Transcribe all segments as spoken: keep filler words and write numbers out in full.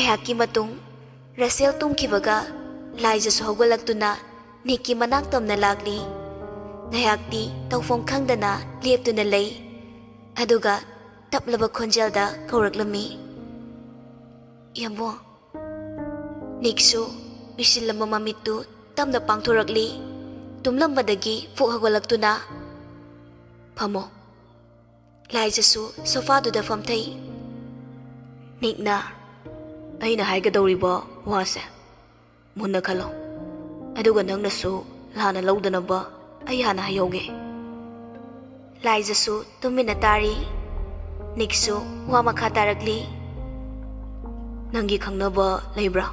ꯉꯥꯏꯍꯥꯛꯀꯤ ꯃꯇꯨꯡ ꯔꯁꯦꯜ ꯇꯨꯝꯈꯤꯕꯒ ꯂꯥꯏꯖꯁꯨ ꯍꯧꯒꯠꯂꯛꯇꯨꯅ ꯅꯤꯛꯀꯤ ꯃꯅꯥꯛ ꯇꯝꯅ ꯂꯥꯛꯂꯤ꯫ ꯉꯥꯏꯍꯥꯛꯇꯤ ꯇꯧꯐꯝ ꯈꯪꯗꯅ ꯂꯦꯞꯇꯨꯅ ꯂꯩ꯫ ꯑꯗꯨꯒ ꯇꯞꯂꯕ ꯈꯣꯟꯖꯦꯜꯗ ꯀꯧꯔꯛꯂꯝꯃꯤ, "ꯌꯥꯝꯕꯨꯡ!" ꯅꯤꯛꯁꯨ ꯎꯏꯁꯤꯜꯂꯝꯕ ꯃꯃꯤꯠꯇꯨ ꯇꯞꯅ ꯄꯥꯡꯊꯣꯔꯛꯂꯤ꯫ ꯇꯨꯝꯂꯝꯕꯗꯒꯤ ꯐꯨꯛ ꯍꯧꯒꯠꯂꯛꯇꯨꯅ, "ꯐꯝꯃꯣ꯫" ꯂꯥꯏꯖꯁꯨ ꯁꯣꯐꯥꯗꯨꯗ ꯐꯝꯊꯩ꯫ ꯅꯤꯛꯅ, "ꯑꯩꯅ ꯍꯥꯏꯒꯗꯧꯔꯤꯕ ꯋꯥꯁꯦ ꯃꯨꯟꯅ ꯈꯜꯂꯣ, ꯑꯗꯨꯒ ꯅꯪꯅꯁꯨ ꯂꯥꯟꯅ ꯂꯧꯗꯅꯕ ꯑꯩ ꯍꯥꯟꯅ ꯍꯥꯏꯍꯧꯒꯦ꯫" ꯂꯥꯏꯖꯁꯨ ꯇꯨꯃꯤꯟꯅ ꯇꯥꯔꯤ꯫ ꯅꯤꯛꯁꯨ ꯋꯥ ꯃꯈꯥ ꯇꯥꯔꯛꯂꯤ, "ꯅꯪꯒꯤ ꯈꯪꯅꯕ ꯂꯩꯕ꯭ꯔꯥ?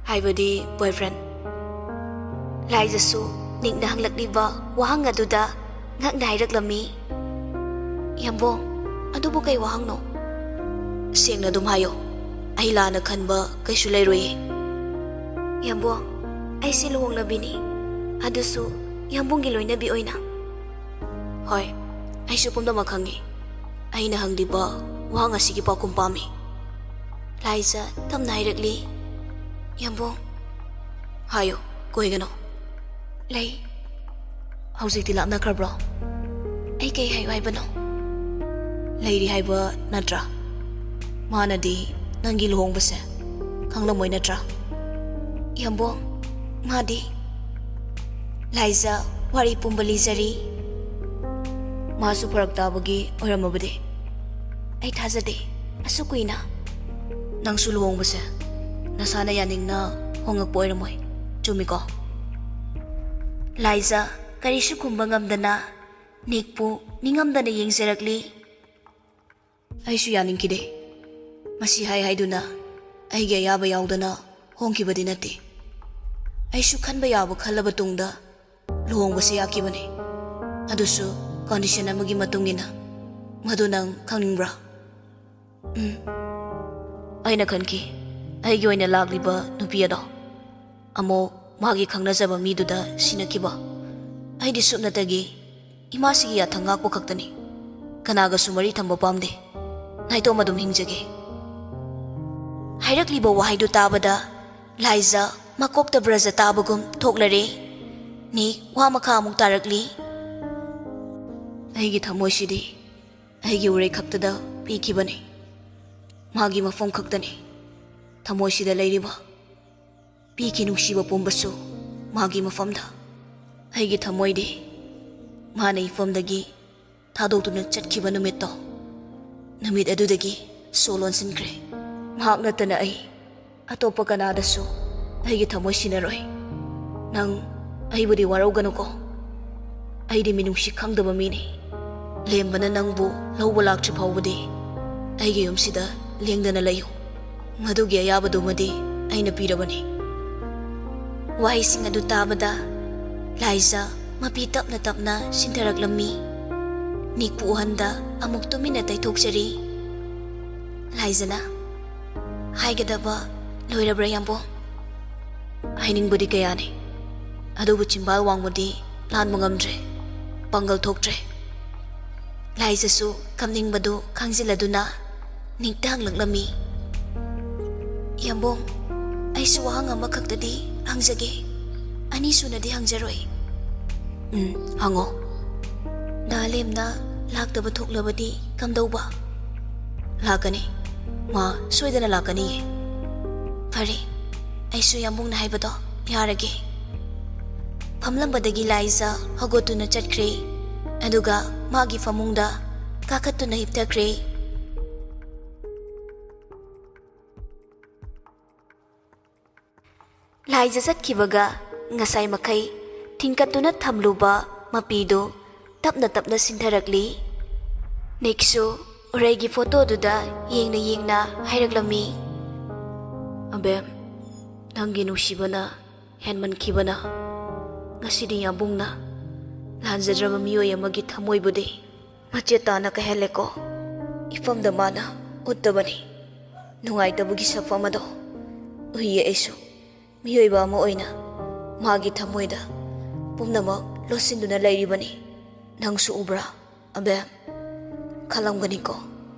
ꯍꯥꯏꯕꯗꯤ boyfriend?" ꯂꯥꯏꯖꯁꯨ ꯅꯤꯛꯅ ꯍꯪꯂꯛꯂꯤꯕ ꯋꯥꯍꯪ ꯑꯗꯨꯗ ꯉꯛꯅ ꯍꯥꯏꯔꯛꯂꯝꯃꯤ, "ꯌꯥꯝꯕꯨꯡ, ꯑꯗꯨꯕꯨ ꯀꯩ ꯋꯥꯍꯪꯅꯣ?" "ꯁꯦꯡꯅ ꯑꯗꯨꯝ ꯍꯥꯏꯌꯣ, ꯑꯩ ꯂꯥꯟꯅ ꯈꯟꯕ ꯀꯩꯁꯨ ꯂꯩꯔꯣꯏꯌꯦ꯫" "ꯌꯥꯝꯕꯨꯡ, ꯑꯩꯁꯦ ꯂꯨꯍꯣꯡꯅꯕꯤꯅꯤ, ꯑꯗꯨꯁꯨ ꯌꯥꯝꯕꯨꯡꯒꯤ ꯂꯣꯏꯅꯕꯤ ꯑꯣꯏꯅ꯫" "ꯍꯣꯏ, ꯑꯩꯁꯨ ꯄꯨꯝꯅꯃꯛ ꯈꯪꯉꯤ꯫ ꯑꯩꯅ ꯍꯪꯂꯤꯕ ꯋꯥꯍꯪ ꯑꯁꯤꯒꯤ ꯄꯥꯎꯈꯨꯝ ꯄꯥꯝꯃꯤ꯫" ꯂꯥꯏꯖ ꯇꯞꯅ ꯍꯥꯏꯔꯛꯂꯤ, "ꯌꯥꯝꯕꯨꯡ꯫" "ꯍꯥꯏꯌꯨ, ꯀꯣꯏꯒꯅꯨ꯫" "ꯂꯩ꯫" "ꯍꯧꯖꯤꯛꯇꯤ ꯂꯥꯞꯅꯈ꯭ꯔꯕ꯭ꯔꯣ?" "ꯑꯩ ꯀꯩ ꯍꯥꯏꯌꯨ ꯍꯥꯏꯕꯅꯣ?" "ꯂꯩꯔꯤ ꯍꯥꯏꯕ ꯅꯠꯇ꯭ꯔꯥ? ꯃꯥꯅꯗꯤ ꯅꯪꯒꯤ ꯂꯨꯍꯣꯡꯕꯁꯦ ꯈꯪꯂꯝꯃꯣꯏ ꯅꯠꯇ꯭ꯔꯥ?" "ꯌꯥꯝꯕꯨꯡ, ꯃꯥꯗꯤ꯫" ꯂꯥꯏꯖ ꯋꯥꯔꯤ ꯄꯨꯝꯕ ꯂꯤꯖꯔꯤ꯫ "ꯃꯥꯁꯨ ꯐꯔꯛ ꯇꯥꯕꯒꯤ ꯑꯣꯏꯔꯝꯃꯕꯗꯤ?" "ꯑꯩ ꯊꯥꯖꯗꯦ, ꯑꯁꯨꯛ ꯀꯨꯏꯅ꯫" "ꯅꯪꯁꯨ ꯂꯨꯍꯣꯡꯕꯁꯦ ꯅꯁꯥꯅ ꯌꯥꯅꯤꯡꯅ ꯍꯣꯡꯉꯛꯄ ꯑꯣꯏꯔꯝꯃꯣꯏ, ꯆꯨꯝꯃꯤꯀꯣ?" ꯂꯥꯏꯖ ꯀꯔꯤꯁꯨ ꯈꯨꯝꯕ ꯉꯝꯗꯅ ꯅꯤꯛꯄꯨ ꯅꯤꯡꯉꯝꯗꯅ ꯌꯦꯡꯖꯔꯛꯂꯤ꯫ "ꯑꯩꯁꯨ ꯌꯥꯅꯤꯡꯈꯤꯗꯦ꯫ ꯃꯁꯤ ꯍꯥꯏ ꯍꯥꯏꯗꯨꯅ ꯑꯩꯒꯤ ꯑꯌꯥꯕ ꯌꯥꯎꯗꯅ ꯍꯣꯡꯈꯤꯕꯗꯤ ꯅꯠꯇꯦ꯫ ꯑꯩꯁꯨ ꯈꯟꯕ ꯌꯥꯕ ꯈꯜꯂꯕ ꯇꯨꯡꯗ ꯂꯨꯍꯣꯡꯕꯁꯦ ꯌꯥꯈꯤꯕꯅꯤ꯫ ꯑꯗꯨꯁꯨ condition ꯑꯃꯒꯤ ꯃꯇꯨꯡ ꯏꯟꯅ꯫ ꯃꯗꯨ ꯅꯪ ꯈꯪꯅꯤꯡꯕ꯭ꯔꯥ?" "ꯎꯝ꯫ ꯑꯩꯅ ꯈꯟꯈꯤ, ꯑꯩꯒꯤ ꯑꯣꯏꯅ ꯂꯥꯛꯂꯤꯕ ꯅꯨꯄꯤ ꯑꯗꯣ ꯑꯃꯨꯛ ꯃꯥꯒꯤ ꯈꯪꯅꯖꯕ ꯃꯤꯗꯨꯗ ꯁꯤꯟꯅꯈꯤꯕ꯫ ꯑꯩꯗꯤ ꯁꯨꯞꯅꯇꯒꯤ ꯏꯃꯥꯁꯤꯒꯤ ꯌꯥꯊꯪ ꯉꯥꯛꯄ ꯈꯛꯇꯅꯤ꯫ ꯀꯅꯥꯒꯁꯨ ꯃꯔꯤ ꯊꯝꯕ ꯄꯥꯝꯗꯦ꯫ ꯅꯥꯏꯇꯣꯝ ꯑꯗꯨꯝ ꯍꯤꯡꯖꯒꯦ꯫" ꯍꯥꯏꯔꯛꯂꯤꯕ ꯋꯥꯍꯩꯗꯨ ꯇꯥꯕꯗ ꯂꯥꯏꯖ ꯃꯀꯣꯛꯇ ꯕ꯭ꯔꯖ ꯇꯥꯕꯒꯨꯝ ꯊꯣꯛꯂꯔꯦ꯫ ꯅꯤꯛ ꯋꯥ ꯃꯈꯥ ꯑꯃꯨꯛ ꯇꯥꯔꯛꯂꯤ꯫ ꯑꯩꯒꯤ ꯊꯃꯣꯏꯁꯤꯗꯤ ꯑꯩꯒꯤ ꯎꯔꯩ ꯈꯛꯇꯗ ꯄꯤꯈꯤꯕꯅꯤ꯫ ꯃꯥꯒꯤ ꯃꯐꯝ ꯈꯛꯇꯅꯤ ꯊꯃꯣꯏꯁꯤꯗ ꯂꯩꯔꯤꯕ꯫ ꯄꯤꯈꯤ ꯅꯨꯡꯁꯤꯕ ꯄꯨꯝꯕꯁꯨ ꯃꯥꯒꯤ ꯃꯐꯝꯗ꯫ ꯑꯩꯒꯤ ꯊꯃꯣꯏꯗꯤ ꯃꯥꯅ ꯏꯐꯝꯗꯒꯤ ꯊꯥꯗꯣꯛꯇꯨꯅ ꯆꯠꯈꯤꯕ ꯅꯨꯃꯤꯠꯇꯣ, ꯅꯨꯃꯤꯠ ꯑꯗꯨꯗꯒꯤ ꯁꯣ ꯂꯣꯟꯁꯤꯟꯈ꯭ꯔꯦ꯫ ꯃꯍꯥꯛ ꯅꯠꯇꯅ ꯑꯩ ꯑꯇꯣꯞꯄ ꯀꯅꯥꯗꯁꯨ ꯑꯩꯒꯤ ꯊꯃꯣꯏ ꯁꯤꯟꯅꯔꯣꯏ꯫ ꯅꯪ ꯑꯩꯕꯨꯗꯤ ꯋꯥꯔꯧꯒꯅꯨꯀꯣ꯫ ꯑꯩꯗꯤ ꯃꯤꯅꯨꯡꯁꯤ ꯈꯪꯗꯕ ꯃꯤꯅꯤ꯫ ꯂꯦꯝꯕꯅ ꯅꯪꯕꯨ ꯂꯧꯕ ꯂꯥꯛꯇ꯭ꯔꯤ ꯐꯥꯎꯕꯗꯤ ꯑꯩꯒꯤ ꯌꯨꯝꯁꯤꯗ ꯂꯦꯡꯗꯅ ꯂꯩꯌꯨ꯫ ꯃꯗꯨꯒꯤ ꯑꯌꯥꯕꯗꯨꯃꯗꯤ ꯑꯩꯅ ꯄꯤꯔꯕꯅꯤ꯫ ꯋꯥꯍꯩꯁꯤꯡ ꯑꯗꯨ ꯇꯥꯕꯗ ꯂꯥꯏꯖ ꯃꯄꯤ ꯇꯞꯅ ꯇꯞꯅ ꯁꯤꯟꯊꯔꯛꯂꯝꯃꯤ꯫ ꯅꯤꯛꯄꯨ ꯎꯍꯟꯗ ꯑꯃꯨꯛ ꯇꯨꯃꯤꯟꯅ ꯇꯩꯊꯣꯛꯆꯔꯤ꯫ ꯂꯥꯏꯖꯅ, "ꯍꯥꯏꯒꯗꯕ ꯂꯣꯏꯔꯕ꯭ꯔꯥ, ꯌꯥꯝꯕꯣꯡ?" ꯍꯥꯏꯅꯤꯡꯕꯗꯤ ꯀꯌꯥꯅꯤ, ꯑꯗꯨꯕꯨ ꯆꯤꯝꯕꯥꯜ ꯋꯥꯡꯃꯗꯤ ꯂꯥꯟꯕ ꯉꯝꯗ꯭ꯔꯦ, ꯄꯥꯡꯒꯜ ꯊꯣꯛꯇ꯭ꯔꯦ꯫ ꯂꯥꯏꯖꯁꯨ ꯀꯞꯅꯤꯡꯕꯗꯨ ꯈꯪꯖꯤꯜꯂꯗꯨꯅ ꯅꯤꯛꯇ ꯍꯪꯂꯛꯂꯝꯃꯤ꯫ "ꯌꯥꯝꯕꯣꯡ, ꯑꯩꯁꯨ ꯋꯥꯍꯪ ꯑꯃꯈꯛꯇꯗꯤ ꯍꯪꯖꯒꯦ, ꯑꯅꯤꯁꯨꯅꯗꯤ ꯍꯪꯖꯔꯣꯏ꯫" "ꯎꯝ, ꯍꯪꯉꯣ꯫" "ꯗꯥ ꯂꯦꯝꯅ ꯂꯥꯛꯇꯕ ꯊꯣꯛꯂꯕꯗꯤ ꯀꯝꯗꯧꯕ?" "ꯂꯥꯛꯀꯅꯤ, ꯃꯥ ꯁꯣꯏꯗꯅ ꯂꯥꯛꯀꯅꯤꯌꯦ꯫" "ꯐꯔꯦ, ꯑꯩꯁꯨ ꯌꯥꯝꯕꯨꯡꯅ ꯍꯥꯏꯕꯗꯣ ꯌꯥꯔꯒꯦ꯫" ꯐꯝꯂꯝꯕꯗꯒꯤ ꯂꯥꯏꯖ ꯍꯧꯒꯠꯇꯨꯅ ꯆꯠꯈ꯭ꯔꯦ꯫ ꯑꯗꯨꯒ ꯃꯥꯒꯤ ꯐꯃꯨꯡꯗ ꯀꯥꯈꯠꯇꯨꯅ ꯍꯤꯞꯊꯈ꯭ꯔꯦ꯫ ꯂꯥꯏꯖ ꯆꯠꯈꯤꯕꯒ ꯉꯁꯥꯏ ꯃꯈꯩ ꯊꯤꯡꯀꯠꯇꯨꯅ ꯊꯝꯂꯨꯕ ꯃꯄꯤꯗꯨ ꯇꯞꯅ ꯇꯞꯅ ꯁꯤꯟꯊꯔꯛꯂꯤ꯫ ꯅꯤꯛꯁꯨ ꯎꯔꯩꯒꯤ ꯐꯣꯇꯣꯗꯨꯗ ꯌꯦꯡꯅ ꯌꯦꯡꯅ ꯍꯥꯏꯔꯛꯂꯝꯃꯤ, "ꯑꯕꯦꯝ, ꯅꯪꯒꯤ ꯅꯨꯡꯁꯤꯕꯅ ꯍꯦꯟꯃꯟꯈꯤꯕꯅ ꯉꯁꯤꯗꯤ ꯌꯥꯝꯕꯨꯡꯅ ꯂꯥꯟꯖꯗ꯭ꯔꯕ ꯃꯤꯑꯣꯏ ꯑꯃꯒꯤ ꯊꯃꯣꯏꯕꯨꯗꯤ ꯃꯆꯦꯠ ꯇꯥꯅ ꯀꯥꯏꯍꯜꯂꯦꯀꯣ꯫ ꯏꯐꯝꯗ ꯃꯥꯅ ꯎꯠꯇꯕꯅꯤ ꯅꯨꯡꯉꯥꯏꯇꯕꯒꯤ ꯁꯛꯐꯝ ꯑꯗꯣ꯫ ꯎꯏꯌꯦ ꯑꯩꯁꯨ, ꯃꯤꯑꯣꯏꯕ ꯑꯃ ꯑꯣꯏꯅ ꯃꯥꯒꯤ ꯊꯃꯣꯏꯗ ꯄꯨꯝꯅꯃꯛ ꯂꯣꯠꯁꯤꯟꯗꯨꯅ ꯂꯩꯔꯤꯕꯅꯤ꯫ ꯅꯪꯁꯨ ꯎꯕ꯭ꯔꯥ, ꯑꯕꯦꯝ? ꯈꯜꯂꯝꯒꯅꯤꯀꯣ,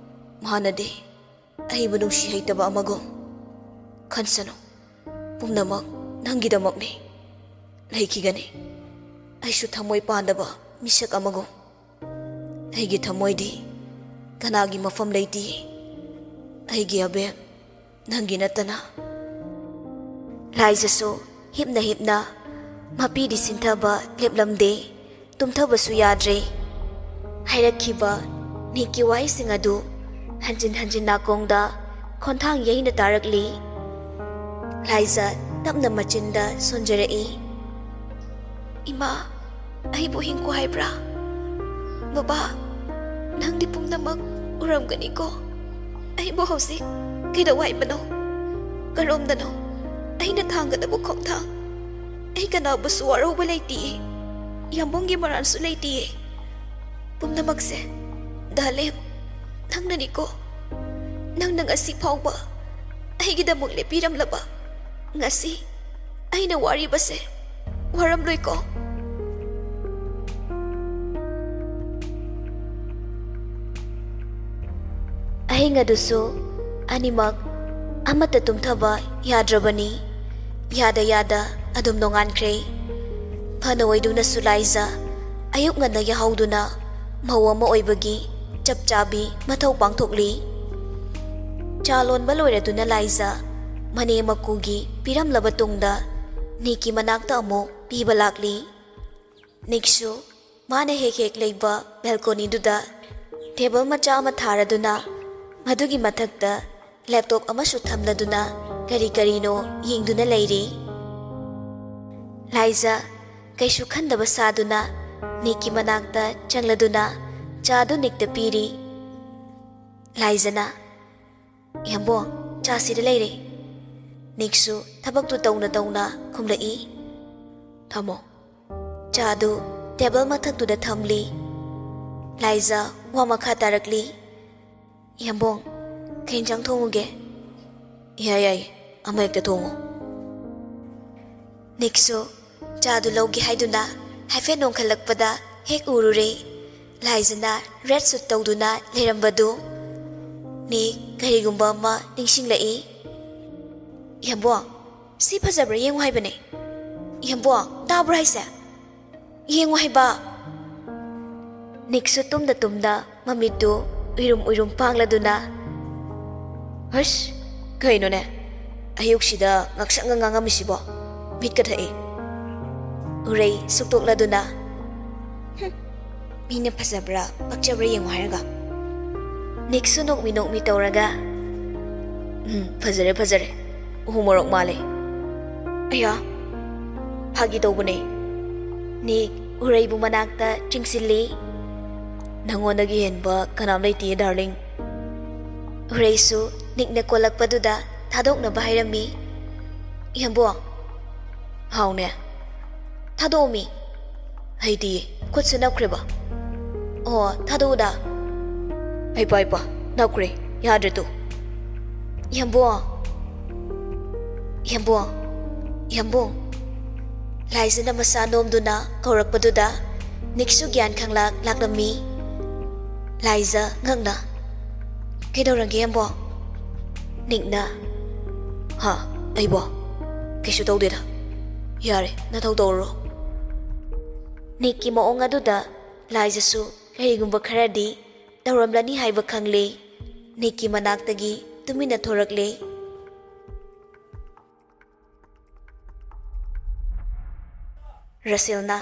ꯃꯥꯅꯗꯤ ꯑꯩꯕꯨ ꯅꯨꯡꯁꯤ ꯍꯩꯇꯕ ꯑꯃꯒꯨꯝ꯫ "ꯈꯟꯁꯅꯨ, ꯄꯨꯝꯅꯃꯛ ꯅꯪꯒꯤꯗꯃꯛꯅꯤ꯫ ꯂꯩꯈꯤꯒꯅꯤ꯫ ꯑꯩꯁꯨ ꯊꯃꯣꯏ ꯄꯥꯟꯗꯕ ꯃꯤꯁꯛ ꯑꯃꯒꯨꯝ꯫ ꯑꯩꯒꯤ ꯊꯃꯣꯏꯗꯤ ꯀꯅꯥꯒꯤ ꯃꯐꯝ ꯂꯩꯇꯦ꯫ ꯑꯩꯒꯤ ꯑꯕꯦꯝ, ꯅꯪꯒꯤ ꯅꯠꯇꯅ꯫" ꯂꯥꯏꯖꯁꯨ ꯍꯤꯞꯅ ꯍꯤꯞꯅ ꯃꯄꯤꯗꯤ ꯁꯤꯟꯊꯕ ꯂꯦꯞꯂꯝꯗꯦ, ꯇꯨꯝꯊꯕꯁꯨ ꯌꯥꯗ꯭ꯔꯦ꯫ ꯍꯥꯏꯔꯛꯈꯤꯕ ꯅꯤꯛꯀꯤ ꯋꯥꯍꯩꯁꯤꯡ ꯑꯗꯨ ꯍꯟꯖꯤꯟ ꯍꯟꯖꯤꯟ ꯅꯥꯀꯣꯡꯗ ꯈꯣꯟꯊꯥꯡ ꯌꯩꯅ ꯇꯥꯔꯛꯂꯤ꯫ ꯂꯥꯏꯖ ꯇꯞꯅ ꯃꯆꯤꯟꯗ ꯁꯣꯟꯖꯔꯛꯏ꯫ "ꯏꯃꯥ, ꯑꯩꯕꯨ ꯍꯤꯡꯈꯣ ꯍꯥꯏꯕ꯭ꯔꯥ? ꯕꯕꯥ, ꯅꯪꯗꯤ ꯄꯨꯝꯅꯃꯛ ꯎꯔꯝꯒꯅꯤꯀꯣ꯫ ꯑꯩꯕꯨ ꯍꯧꯖꯤꯛ ꯀꯩꯗꯧ ꯍꯥꯏꯕꯅꯣ? ꯀꯔꯣꯝꯗꯅꯣ ꯑꯩꯅ ꯊꯥꯡꯒꯗꯕ ꯈꯣꯡꯊꯥꯡ? ꯑꯩ ꯀꯅꯥꯕꯨꯁꯨ ꯋꯥꯔꯧꯕ ꯂꯩꯇꯤꯌꯦ꯫ ꯌꯥꯝꯕꯨꯡꯒꯤ ꯃꯔꯥꯜꯁꯨ ꯂꯩꯇꯤꯌꯦ꯫ ꯄꯨꯝꯅꯃꯛꯁꯦ ꯗꯥꯂꯦꯝ, ꯅꯪꯅꯅꯤꯀꯣ꯫ ꯅꯪꯅ ꯉꯁꯤ ꯐꯥꯎꯕ ꯑꯩꯒꯤꯗꯃꯛ ꯂꯦꯞꯄꯤꯔꯝꯂꯕ, ꯉꯁꯤ ꯑꯩꯅ ꯋꯥꯔꯤꯕꯁꯦ ꯋꯥꯔꯝꯂꯣꯏꯀꯣ?" ꯑꯍꯤꯡ ꯑꯗꯨꯁꯨ ꯑꯅꯤꯃꯛ ꯑꯃꯠꯇ ꯇꯨꯝꯊꯕ ꯌꯥꯗ꯭ꯔꯕꯅꯤ꯫ ꯌꯥꯗ ꯌꯥꯗ ꯑꯗꯨꯝ ꯅꯣꯡꯉꯥꯟꯈ꯭ꯔꯦ꯫ ꯐꯅ ꯑꯣꯏꯗꯨꯅꯁꯨ ꯂꯥꯏꯖ ꯑꯌꯨꯛ ꯉꯟꯅ ꯌꯥꯍꯧꯗꯨꯅ ꯃꯧ ꯑꯃ ꯑꯣꯏꯕꯒꯤ ꯆꯞ ꯆꯥꯕꯤ ꯃꯊꯧ ꯄꯥꯡꯊꯣꯛꯂꯤ꯫ ꯆꯥ ꯂꯣꯟꯕ ꯂꯣꯏꯔꯗꯨꯅ ꯂꯥꯏꯖ ꯃꯅꯦ ꯃꯀꯨꯒꯤ ꯄꯤꯔꯝꯂꯕ ꯇꯨꯡꯗ ꯅꯤꯛꯀꯤ ꯃꯅꯥꯛꯇ ꯑꯃꯨꯛ ꯄꯤꯕ ꯂꯥꯛꯂꯤ꯫ ꯅꯤꯛꯁꯨ ꯃꯥꯅ ꯍꯦꯛ ꯍꯦꯛ ꯂꯩꯕ ꯕꯦꯜꯀꯣꯅꯤꯗꯨꯗ ꯇꯦꯕꯜ ꯃꯆꯥ ꯑꯃ ꯊꯥꯔꯗꯨꯅ ꯃꯗꯨꯒꯤ ꯃꯊꯛꯇ ꯂꯦꯞꯇꯣꯞ ꯑꯃꯁꯨ ꯊꯝꯂꯗꯨꯅ ꯀꯔꯤ ꯀꯔꯤꯅꯣ ꯌꯦꯡꯗꯨꯅ ꯂꯩꯔꯤ꯫ ꯂꯥꯏꯖ ꯀꯩꯁꯨ ꯈꯟꯗꯕ ꯁꯥꯗꯨꯅ ꯅꯤꯛꯀꯤ ꯃꯅꯥꯛꯇ ꯆꯪꯂꯗꯨꯅ ꯆꯥꯗꯨ ꯅꯤꯛꯇ ꯄꯤꯔꯤ꯫ ꯂꯥꯏꯖꯅ, "ꯌꯥꯝꯕꯣꯡ, ꯆꯥ ꯁꯤꯗ ꯂꯩꯔꯦ꯫" ꯅꯤꯛꯁꯨ ꯊꯕꯛꯇꯨ ꯇꯧꯅ ꯇꯧꯅ ꯈꯨꯝꯂꯛꯏ꯫ "ꯊꯝꯃꯣ꯫" ꯆꯥꯗꯨ ꯇꯦꯕꯜ ꯃꯊꯛꯇꯨꯗ ꯊꯝꯂꯤ꯫ ꯂꯥꯏꯖ ꯋꯥ ꯃꯈꯥ ꯇꯥꯔꯛꯂꯤ꯫ "ꯌꯥꯝꯕꯣꯡ, ꯀꯩ ꯏꯟꯖꯥꯡ ꯊꯣꯡꯉꯨꯒꯦ?" "ꯏꯌꯥ ꯌꯥꯏ, ꯑꯃ ꯍꯦꯛꯇ ꯊꯣꯡꯉꯣ꯫" ꯅꯤꯛꯁꯨ ꯆꯥꯗꯨ ꯂꯧꯒꯦ ꯍꯥꯏꯗꯨꯅ ꯍꯥꯏꯐꯦꯠ ꯅꯣꯡꯈꯠꯂꯛꯄꯗ ꯍꯦꯛ ꯎꯔꯨꯔꯦ꯫ ꯂꯥꯏꯖꯅ ꯔꯦꯗ ꯁꯨꯠ ꯇꯧꯗꯨꯅ ꯂꯩꯔꯝꯕꯗꯨ꯫ ꯅꯤꯛ ꯀꯔꯤꯒꯨꯝꯕ ꯑꯃ ꯅꯤꯡꯁꯤꯡꯂꯛꯏ꯫ "ꯏꯌꯥꯝꯕꯣ, ꯁꯤ ꯐꯖꯕ꯭ꯔꯥ ꯌꯦꯡꯉꯨ ꯍꯥꯏꯕꯅꯦ꯫ ꯏꯌꯥꯝꯕꯣ, ꯇꯥꯕ꯭ꯔꯥ ꯍꯥꯏꯁꯦ? ꯌꯦꯡꯉꯨ ꯍꯥꯏꯕ!" ꯅꯤꯛꯁꯨ ꯇꯨꯝꯗ ꯇꯨꯝꯗ ꯃꯃꯤꯠꯇꯨ ꯎꯏꯔꯨꯝ ꯎꯏꯔꯨꯝ ꯄꯥꯡꯂꯗꯨꯅ, "ꯍꯁ, ꯀꯩꯅꯣꯅꯦ? ꯑꯌꯨꯛꯁꯤꯗ ꯉꯥꯛꯁꯪꯒ ꯉꯥꯡꯉꯝꯃꯤꯁꯤꯕꯣ? ꯃꯤꯠꯀ ꯊꯛꯏ꯫" ꯎꯔꯩ ꯁꯨꯛꯇꯣꯛꯂꯗꯨꯅ, "ꯍꯨꯝ, ꯃꯤꯅ ꯐꯖꯕ꯭ꯔꯥ ꯄꯛꯆꯕ꯭ꯔꯥ ꯌꯦꯡꯉꯨ ꯍꯥꯏꯔꯒ?" ꯅꯤꯛꯁꯨ ꯅꯣꯛꯃꯤ ꯅꯣꯛꯃꯤ ꯇꯧꯔꯒ, "ꯎꯝ, ꯐꯖꯔꯦ, ꯐꯖꯔꯦ꯫ ꯎ ꯃꯣꯔꯣꯛ ꯃꯥꯜꯂꯦ꯫" "ꯑꯌꯥ, ꯐꯥꯒꯤ ꯇꯧꯕꯅꯦ꯫" ꯅꯤꯛ ꯎꯔꯩꯕꯨ ꯃꯅꯥꯛꯇ ꯆꯤꯡꯁꯤꯜꯂꯤ꯫ "ꯅꯉꯣꯟꯗꯒꯤ ꯍꯦꯟꯕ ꯀꯅꯥꯝ ꯂꯩꯇꯤꯌꯦ, ꯗꯥꯔꯂꯤꯡ꯫" ꯎꯔꯩꯁꯨ ꯅꯤꯛꯅ ꯀꯣꯜꯂꯛꯄꯗꯨꯗ ꯊꯥꯗꯣꯛꯅꯕ ꯍꯥꯏꯔꯝꯃꯤ꯫ "ꯏꯌꯥꯝꯕꯣ꯫" "ꯍꯥꯎꯅꯦ꯫ ꯊꯥꯗꯣꯛꯑꯣꯃꯤ꯫" "ꯍꯩꯗꯤꯌꯦ, ꯈꯨꯠꯁꯨ ꯅꯞꯈ꯭ꯔꯦꯕ꯫" "ꯑꯣ, ꯊꯥꯗꯣꯛꯎꯗ꯫" "ꯍꯩꯄꯥ, ꯍꯩꯄꯥ, ꯅꯞꯈ꯭ꯔꯦ, ꯌꯥꯗ꯭ꯔꯦ ꯇꯨ꯫" "ꯏꯌꯥꯝꯕꯣ, ꯏꯌꯥꯝꯕꯣ, ꯏꯌꯥꯝꯕꯣ꯫" ꯂꯥꯏꯖꯅ ꯃꯁꯥ ꯅꯣꯝꯗꯨꯅ ꯀꯧꯔꯛꯄꯗꯨꯗ ꯅꯤꯛꯁꯨ ꯒ꯭ꯌꯥꯟ ꯈꯪꯂꯥꯛ ꯂꯥꯛꯂꯝꯃꯤ꯫ ꯂꯥꯏꯖ ꯉꯛꯅ, "ꯀꯩꯗꯧꯔꯒꯦ, ꯏꯌꯥꯝꯕꯣ?" ꯅꯤꯛꯅ, "ꯍꯥ, ꯑꯩꯕꯣ? ꯀꯩꯁꯨ ꯇꯧꯗꯦꯗ꯫ ꯌꯥꯔꯦ, ꯅꯊꯧ ꯇꯧꯔꯨꯔꯣ꯫" ꯅꯤꯛꯀꯤ ꯃꯑꯣꯡ ꯑꯗꯨꯗ ꯂꯥꯏꯖꯁꯨ ꯀꯔꯤꯒꯨꯝꯕ ꯈꯔꯗꯤ ꯇꯧꯔꯝꯂꯅꯤ ꯍꯥꯏꯕ ꯈꯪꯂꯦ꯫ ꯅꯤꯛꯀꯤ ꯃꯅꯥꯛꯇꯒꯤ ꯇꯨꯃꯤꯟꯅ ꯊꯣꯔꯛꯂꯦ꯫ ꯔꯁꯦꯜꯅ,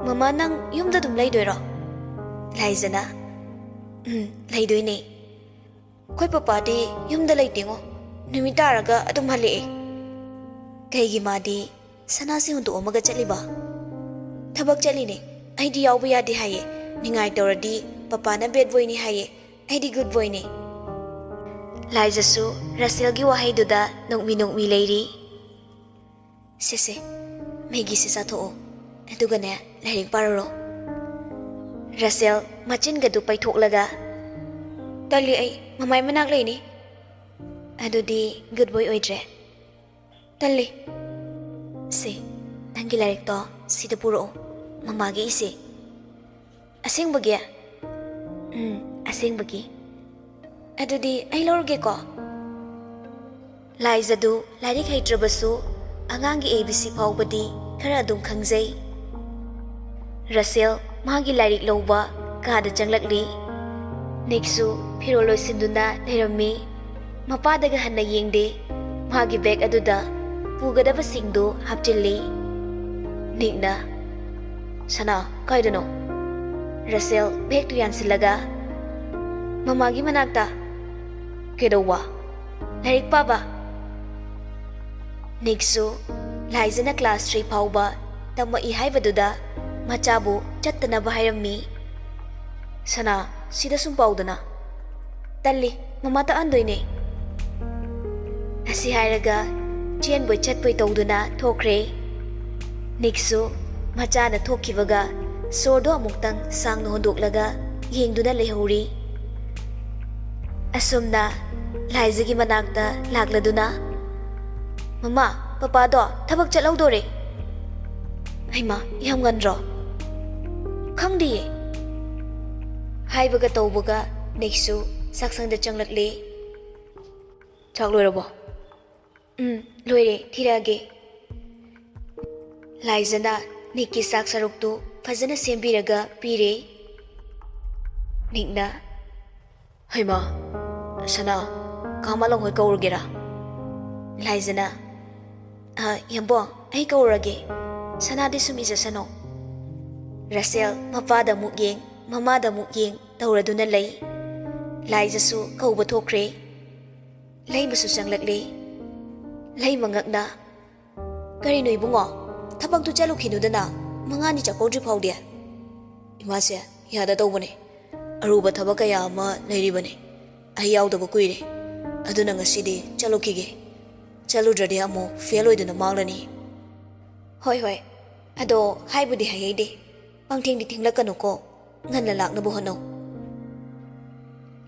"ꯃꯃꯥ, ꯅꯪ ꯌꯨꯝꯗ ꯑꯗꯨꯝ ꯂꯩꯗꯣꯏꯔꯣ?" ꯂꯥꯏꯖꯅ, "ꯎꯝ, ꯂꯩꯗꯣꯏꯅꯦ꯫ ꯑꯩꯈꯣꯏ ꯄꯄꯥꯗꯤ ꯌꯨꯝꯗ ꯂꯩꯇꯦꯉꯣ, ꯅꯨꯃꯤꯠ ꯇꯥꯔꯒ ꯑꯗꯨꯝ ꯍꯜꯂꯛꯑꯦ꯫" "ꯀꯩꯒꯤ ꯃꯥꯗꯤ ꯁꯅꯥꯁꯦ ꯍꯨꯟꯗꯣꯛꯑꯝꯃꯒ ꯆꯠꯂꯤꯕ?" "ꯊꯕꯛ ꯆꯠꯂꯤꯅꯦ, ꯑꯩꯗꯤ ꯌꯥꯎꯕ ꯌꯥꯗꯦ ꯍꯥꯏꯌꯦ꯫ ꯅꯤꯡꯉꯥꯏ ꯇꯧꯔꯗꯤ ꯄꯄꯥꯅ ꯕꯦꯗ ꯕꯣꯏꯅꯤ ꯍꯥꯏꯌꯦ, ꯑꯩꯗꯤ ꯒꯨꯗ ꯕꯣꯏꯅꯦ꯫" ꯂꯥꯏꯖꯁꯨ ꯔꯁꯦꯜꯒꯤ ꯋꯥꯍꯩꯗꯨꯗ ꯅꯣꯛꯃꯤ ꯅꯣꯛꯃꯤ ꯂꯩꯔꯤ꯫ "ꯁꯦ ꯁꯦ, ꯃꯦꯒꯤꯁꯦ ꯆꯥꯊꯣꯛꯑꯣ, ꯑꯗꯨꯒꯅꯦ ꯂꯥꯏꯔꯤꯛ ꯄꯥꯔꯨꯔꯣ꯫" ꯔꯁꯦꯜ ꯃꯆꯤꯟꯒꯗꯨ ꯄꯩꯊꯣꯛꯂꯒ, "ꯇꯜꯂꯤ, ꯑꯩ ꯃꯃꯥꯏ ꯃꯅꯥꯛ ꯂꯩꯅꯤ꯫" "ꯑꯗꯨꯗꯤ ꯒꯨꯗ ꯕꯣꯏ ꯑꯣꯏꯗ꯭ꯔꯦ꯫" "ꯇꯜꯂꯤ꯫ ꯁꯦ, ꯅꯪꯒꯤ ꯂꯥꯏꯔꯤꯛꯇꯣ ꯁꯤꯗ ꯄꯨꯔꯛꯑꯣ, ꯃꯃꯥꯒꯤ ꯏꯁꯦ꯫" "ꯑꯁꯦꯡꯕꯒꯤ?" "ꯎꯝ, ꯑꯁꯦꯡꯕꯒꯤ꯫" "ꯑꯗꯨꯗꯤ ꯑꯩ ꯂꯧꯔꯒꯦꯀꯣ?" ꯂꯥꯏꯖꯗꯨ ꯂꯥꯏꯔꯤꯛ ꯍꯩꯇ꯭ꯔꯕꯁꯨ ꯑꯉꯥꯡꯒꯤ A B C ꯐꯥꯎꯕꯗꯤ ꯈꯔ ꯑꯗꯨꯝ ꯈꯪꯖꯩ꯫ ꯔꯁꯦꯜ ꯃꯥꯒꯤ ꯂꯥꯏꯔꯤꯛ ꯂꯧꯕ ꯀꯥꯗ ꯆꯪꯂꯛꯂꯤ꯫ ꯅꯤꯛꯁꯨ ꯐꯤꯔꯣꯜ ꯂꯣꯏꯁꯤꯟꯗꯨꯅ ꯂꯩꯔꯝꯃꯤ꯫ ꯃꯄꯥꯗꯒ ꯍꯟꯅ ꯌꯦꯡꯗꯦ꯫ ꯃꯥꯒꯤ ꯕꯦꯒ ꯑꯗꯨꯗ ꯄꯨꯒꯗꯕꯁꯤꯡꯗꯨ ꯍꯥꯞꯆꯤꯜꯂꯤ꯫ ꯅꯤꯛꯅ, "ꯁꯅꯥ, ꯀꯥꯏꯗꯅꯣ?" ꯔꯁꯦꯜ ꯕꯦꯒꯇꯨ ꯌꯥꯟꯁꯤꯜꯂꯒ, "ꯃꯃꯥꯒꯤ ꯃꯅꯥꯛꯇ꯫" "ꯀꯩꯗꯧꯕ?" "ꯂꯥꯏꯔꯤꯛ ꯄꯥꯕ꯫" ꯅꯤꯛꯁꯨ ꯂꯥꯏꯖꯅ class three ꯐꯥꯎꯕ ꯇꯝꯃꯛꯏ ꯍꯥꯏꯕꯗꯨꯗ ꯃꯆꯥꯕꯨ ꯆꯠꯇꯅꯕ ꯍꯥꯏꯔꯝꯃꯤ꯫ "ꯁꯅꯥ, ꯁꯤꯗ ꯁꯨꯝ ꯄꯥꯎꯗꯅ꯫" "ꯇꯜꯂꯤ, ꯃꯃꯥ ꯇꯥꯛꯍꯟꯗꯣꯏꯅꯦ꯫" ꯑꯁꯤ ꯍꯥꯏꯔꯒ ꯆꯦꯟꯕꯣꯏ ꯆꯠꯄꯣꯏ ꯇꯧꯗꯨꯅ ꯊꯣꯛꯈ꯭ꯔꯦ꯫ ꯅꯤꯛꯁꯨ ꯃꯆꯥꯅ ꯊꯣꯛꯈꯤꯕꯒ ꯁꯣꯔꯗꯣ ꯑꯃꯨꯛꯇꯪ ꯁꯥꯡꯅ ꯍꯣꯟꯗꯣꯛꯂꯒ ꯌꯦꯡꯗꯨꯅ ꯂꯩꯍꯧꯔꯤ꯫ ꯑꯁꯨꯝꯅ ꯂꯥꯏꯖꯒꯤ ꯃꯅꯥꯛꯇ ꯂꯥꯛꯂꯗꯨꯅ, "ꯃꯃꯥ, ꯄꯄꯥꯗꯣ ꯊꯕꯛ ꯆꯠꯍꯧꯗꯣꯔꯦ꯫" "ꯍꯩꯃꯥ, ꯌꯥꯝ ꯉꯟꯗ꯭ꯔꯣ?" "ꯈꯪꯗꯤꯌꯦ꯫" ꯍꯥꯏꯕꯒ ꯇꯧꯕꯒ ꯅꯤꯛꯁꯨ ꯆꯥꯛꯁꯪꯗ ꯆꯪꯂꯛꯂꯦ꯫ "ꯆꯥꯛ ꯂꯣꯏꯔꯕꯣ?" "ꯎꯝ, ꯂꯣꯏꯔꯦ, ꯊꯤꯔꯛꯑꯒꯦ꯫" ꯂꯥꯏꯖꯅ ꯅꯤꯛꯀꯤ ꯆꯥꯛ ꯁꯔꯨꯛꯇꯨ ꯐꯖꯅ ꯁꯦꯝꯕꯤꯔꯒ ꯄꯤꯔꯦ꯫ ꯅꯤꯛꯅ, "ꯍꯩꯃꯥ, ꯁꯅꯥ, ꯀꯥ ꯃꯥꯂꯪ ꯍꯣꯏ ꯀꯧꯔꯨꯒꯦꯔꯥ?" ꯂꯥꯏꯖꯅ, "ꯑ, ꯌꯥꯝꯕꯣꯡ, ꯑꯩ ꯀꯧꯔꯒꯦ꯫ ꯁꯅꯥꯗꯤ ꯁꯨꯝ ꯏꯖꯁꯅꯣ꯫" ꯔꯁꯦꯜ ꯃꯄꯥꯗ ꯑꯃꯨꯛ ꯌꯦꯡ, ꯃꯃꯥꯗ ꯑꯃꯨꯛ ꯌꯦꯡ ꯇꯧꯔꯗꯨꯅ ꯂꯩ꯫ ꯂꯥꯏꯖꯁꯨ ꯀꯧꯕ ꯊꯣꯛꯈ꯭ꯔꯦ꯫ ꯂꯩꯃꯁꯨ ꯆꯪꯂꯛꯂꯦ꯫ ꯂꯩꯃ ꯉꯛꯅ, "ꯀꯔꯤꯅꯣ ꯏꯕꯨꯡꯉꯣ? ꯊꯕꯛꯇꯨ ꯆꯠꯂꯨꯈꯤꯅꯨꯗꯅ, ꯃꯉꯥꯅꯤ ꯆꯥꯛꯀꯧꯗ꯭ꯔꯤ ꯐꯥꯎꯗꯤ꯫" "ꯏꯃꯥꯁꯦ, ꯌꯥꯗ ꯇꯧꯕꯅꯦ꯫ ꯑꯔꯨꯕ ꯊꯕꯛ ꯀꯌꯥ ꯑꯃ ꯂꯩꯔꯤꯕꯅꯦ꯫ ꯑꯩ ꯌꯥꯎꯗꯕ ꯀꯨꯏꯔꯦ꯫ ꯑꯗꯨꯅ ꯉꯁꯤꯗꯤ ꯆꯠꯂꯨꯈꯤꯒꯦ꯫ ꯆꯠꯂꯨꯗ꯭ꯔꯗꯤ ꯑꯃꯨꯛ ꯐꯦꯜ ꯑꯣꯏꯗꯨꯅ ꯃꯥꯡꯂꯅꯤ꯫" "ꯍꯣꯏ, ꯍꯣꯏ꯫ ꯑꯗꯣ ꯍꯥꯏꯕꯨꯗꯤ ꯍꯥꯏꯍꯩꯗꯦ꯫ ꯄꯪꯊꯦꯡꯗꯤ ꯊꯦꯡꯂꯛꯀꯅꯨꯀꯣ꯫ ꯉꯟꯅ ꯂꯥꯛꯅꯕ ꯍꯣꯠꯅꯧ꯫"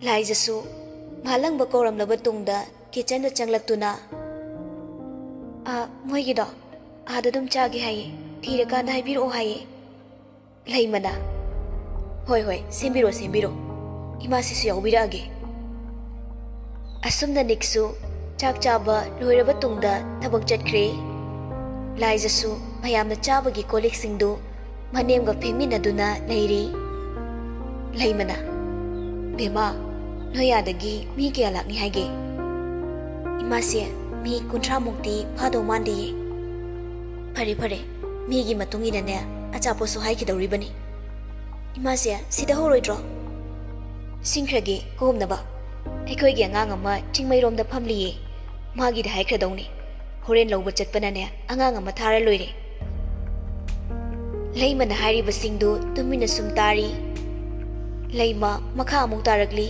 ꯂꯥꯏꯖꯁꯨ ꯃꯥꯂꯪꯕ ꯀꯧꯔꯝꯂꯕ ꯇꯨꯡꯗ ꯀꯤꯆꯟꯗ ꯆꯪꯂꯛꯇꯨꯅ, "ꯑ, ꯃꯣꯏꯒꯤꯗꯣ ꯑꯥꯗ ꯑꯗꯨꯝ ꯆꯥꯒꯦ ꯍꯥꯏꯌꯦ꯫ ꯊꯤꯔꯀꯥꯟꯗ ꯍꯥꯏꯕꯤꯔꯛꯑꯣ ꯍꯥꯏꯌꯦ꯫" ꯂꯩꯃꯅ, "ꯍꯣꯏ, ꯍꯣꯏ, ꯁꯦꯝꯕꯤꯔꯣ, ꯁꯦꯝꯕꯤꯔꯣ꯫ ꯏꯃꯥꯁꯤꯁꯨ ꯌꯥꯎꯕꯤꯔꯛꯑꯒꯦ꯫" ꯑꯁꯨꯝꯅ ꯅꯤꯛꯁꯨ ꯆꯥꯛ ꯆꯥꯕ ꯂꯣꯏꯔꯕ ꯇꯨꯡꯗ ꯊꯕꯛ ꯆꯠꯈ꯭ꯔꯦ꯫ ꯂꯥꯏꯖꯁꯨ ꯃꯌꯥꯝꯅ ꯆꯥꯕꯒꯤ ꯀꯣꯜꯂꯤꯛꯁꯤꯡꯗꯨ ꯃꯅꯦꯝꯒ ꯐꯦꯡꯃꯤꯟꯅꯗꯨꯅ ꯂꯩꯔꯤ꯫ ꯂꯩꯃꯅ, "ꯕꯦꯝꯃ, ꯅꯣꯏ ꯑꯥꯗꯒꯤ ꯃꯤ ꯀꯌꯥ ꯂꯥꯛꯅꯤ ꯍꯥꯏꯒꯦ?" "ꯏꯃꯥꯁꯦ, ꯃꯤ ꯀꯨꯟꯊ꯭ꯔꯥ ꯃꯨꯛꯇꯤ ꯐꯥꯗꯧ ꯃꯥꯟꯗꯦꯌꯦ꯫" "ꯐꯔꯦ, ꯐꯔꯦ, ꯃꯤꯒꯤ ꯃꯇꯨꯡ ꯏꯟꯅꯅꯦ ꯑꯆꯥꯄꯣꯠꯁꯨ ꯍꯥꯏꯈꯤꯗꯧꯔꯤꯕꯅꯤ꯫" "ꯏꯃꯥꯁꯦ, ꯁꯤꯗ ꯍꯧꯔꯣꯏꯗ꯭ꯔꯣ?" "ꯁꯤꯟꯈ꯭ꯔꯒꯦ ꯀꯣꯝꯅꯕ꯫ ꯑꯩꯈꯣꯏꯒꯤ ꯑꯉꯥꯡ ꯑꯃ ꯆꯤꯡꯃꯩꯔꯣꯝꯗ ꯐꯝꯂꯤꯌꯦ꯫ ꯃꯥꯒꯤꯗ ꯍꯥꯏꯈ꯭ꯔꯗꯧꯅꯤ꯫ ꯍꯣꯔꯦꯟ ꯂꯧꯕ ꯆꯠꯄꯅꯅꯦ ꯑꯉꯥꯡ ꯑꯃ ꯊꯥꯔ ꯂꯣꯏꯔꯦ꯫" ꯂꯩꯃꯅ ꯍꯥꯏꯔꯤꯕꯁꯤꯡꯗꯨ ꯇꯨꯃꯤꯟꯅ ꯁꯨꯝ ꯇꯥꯔꯤ꯫ ꯂꯩꯃ ꯃꯈꯥ ꯑꯃꯨꯛ ꯇꯥꯔꯛꯂꯤ꯫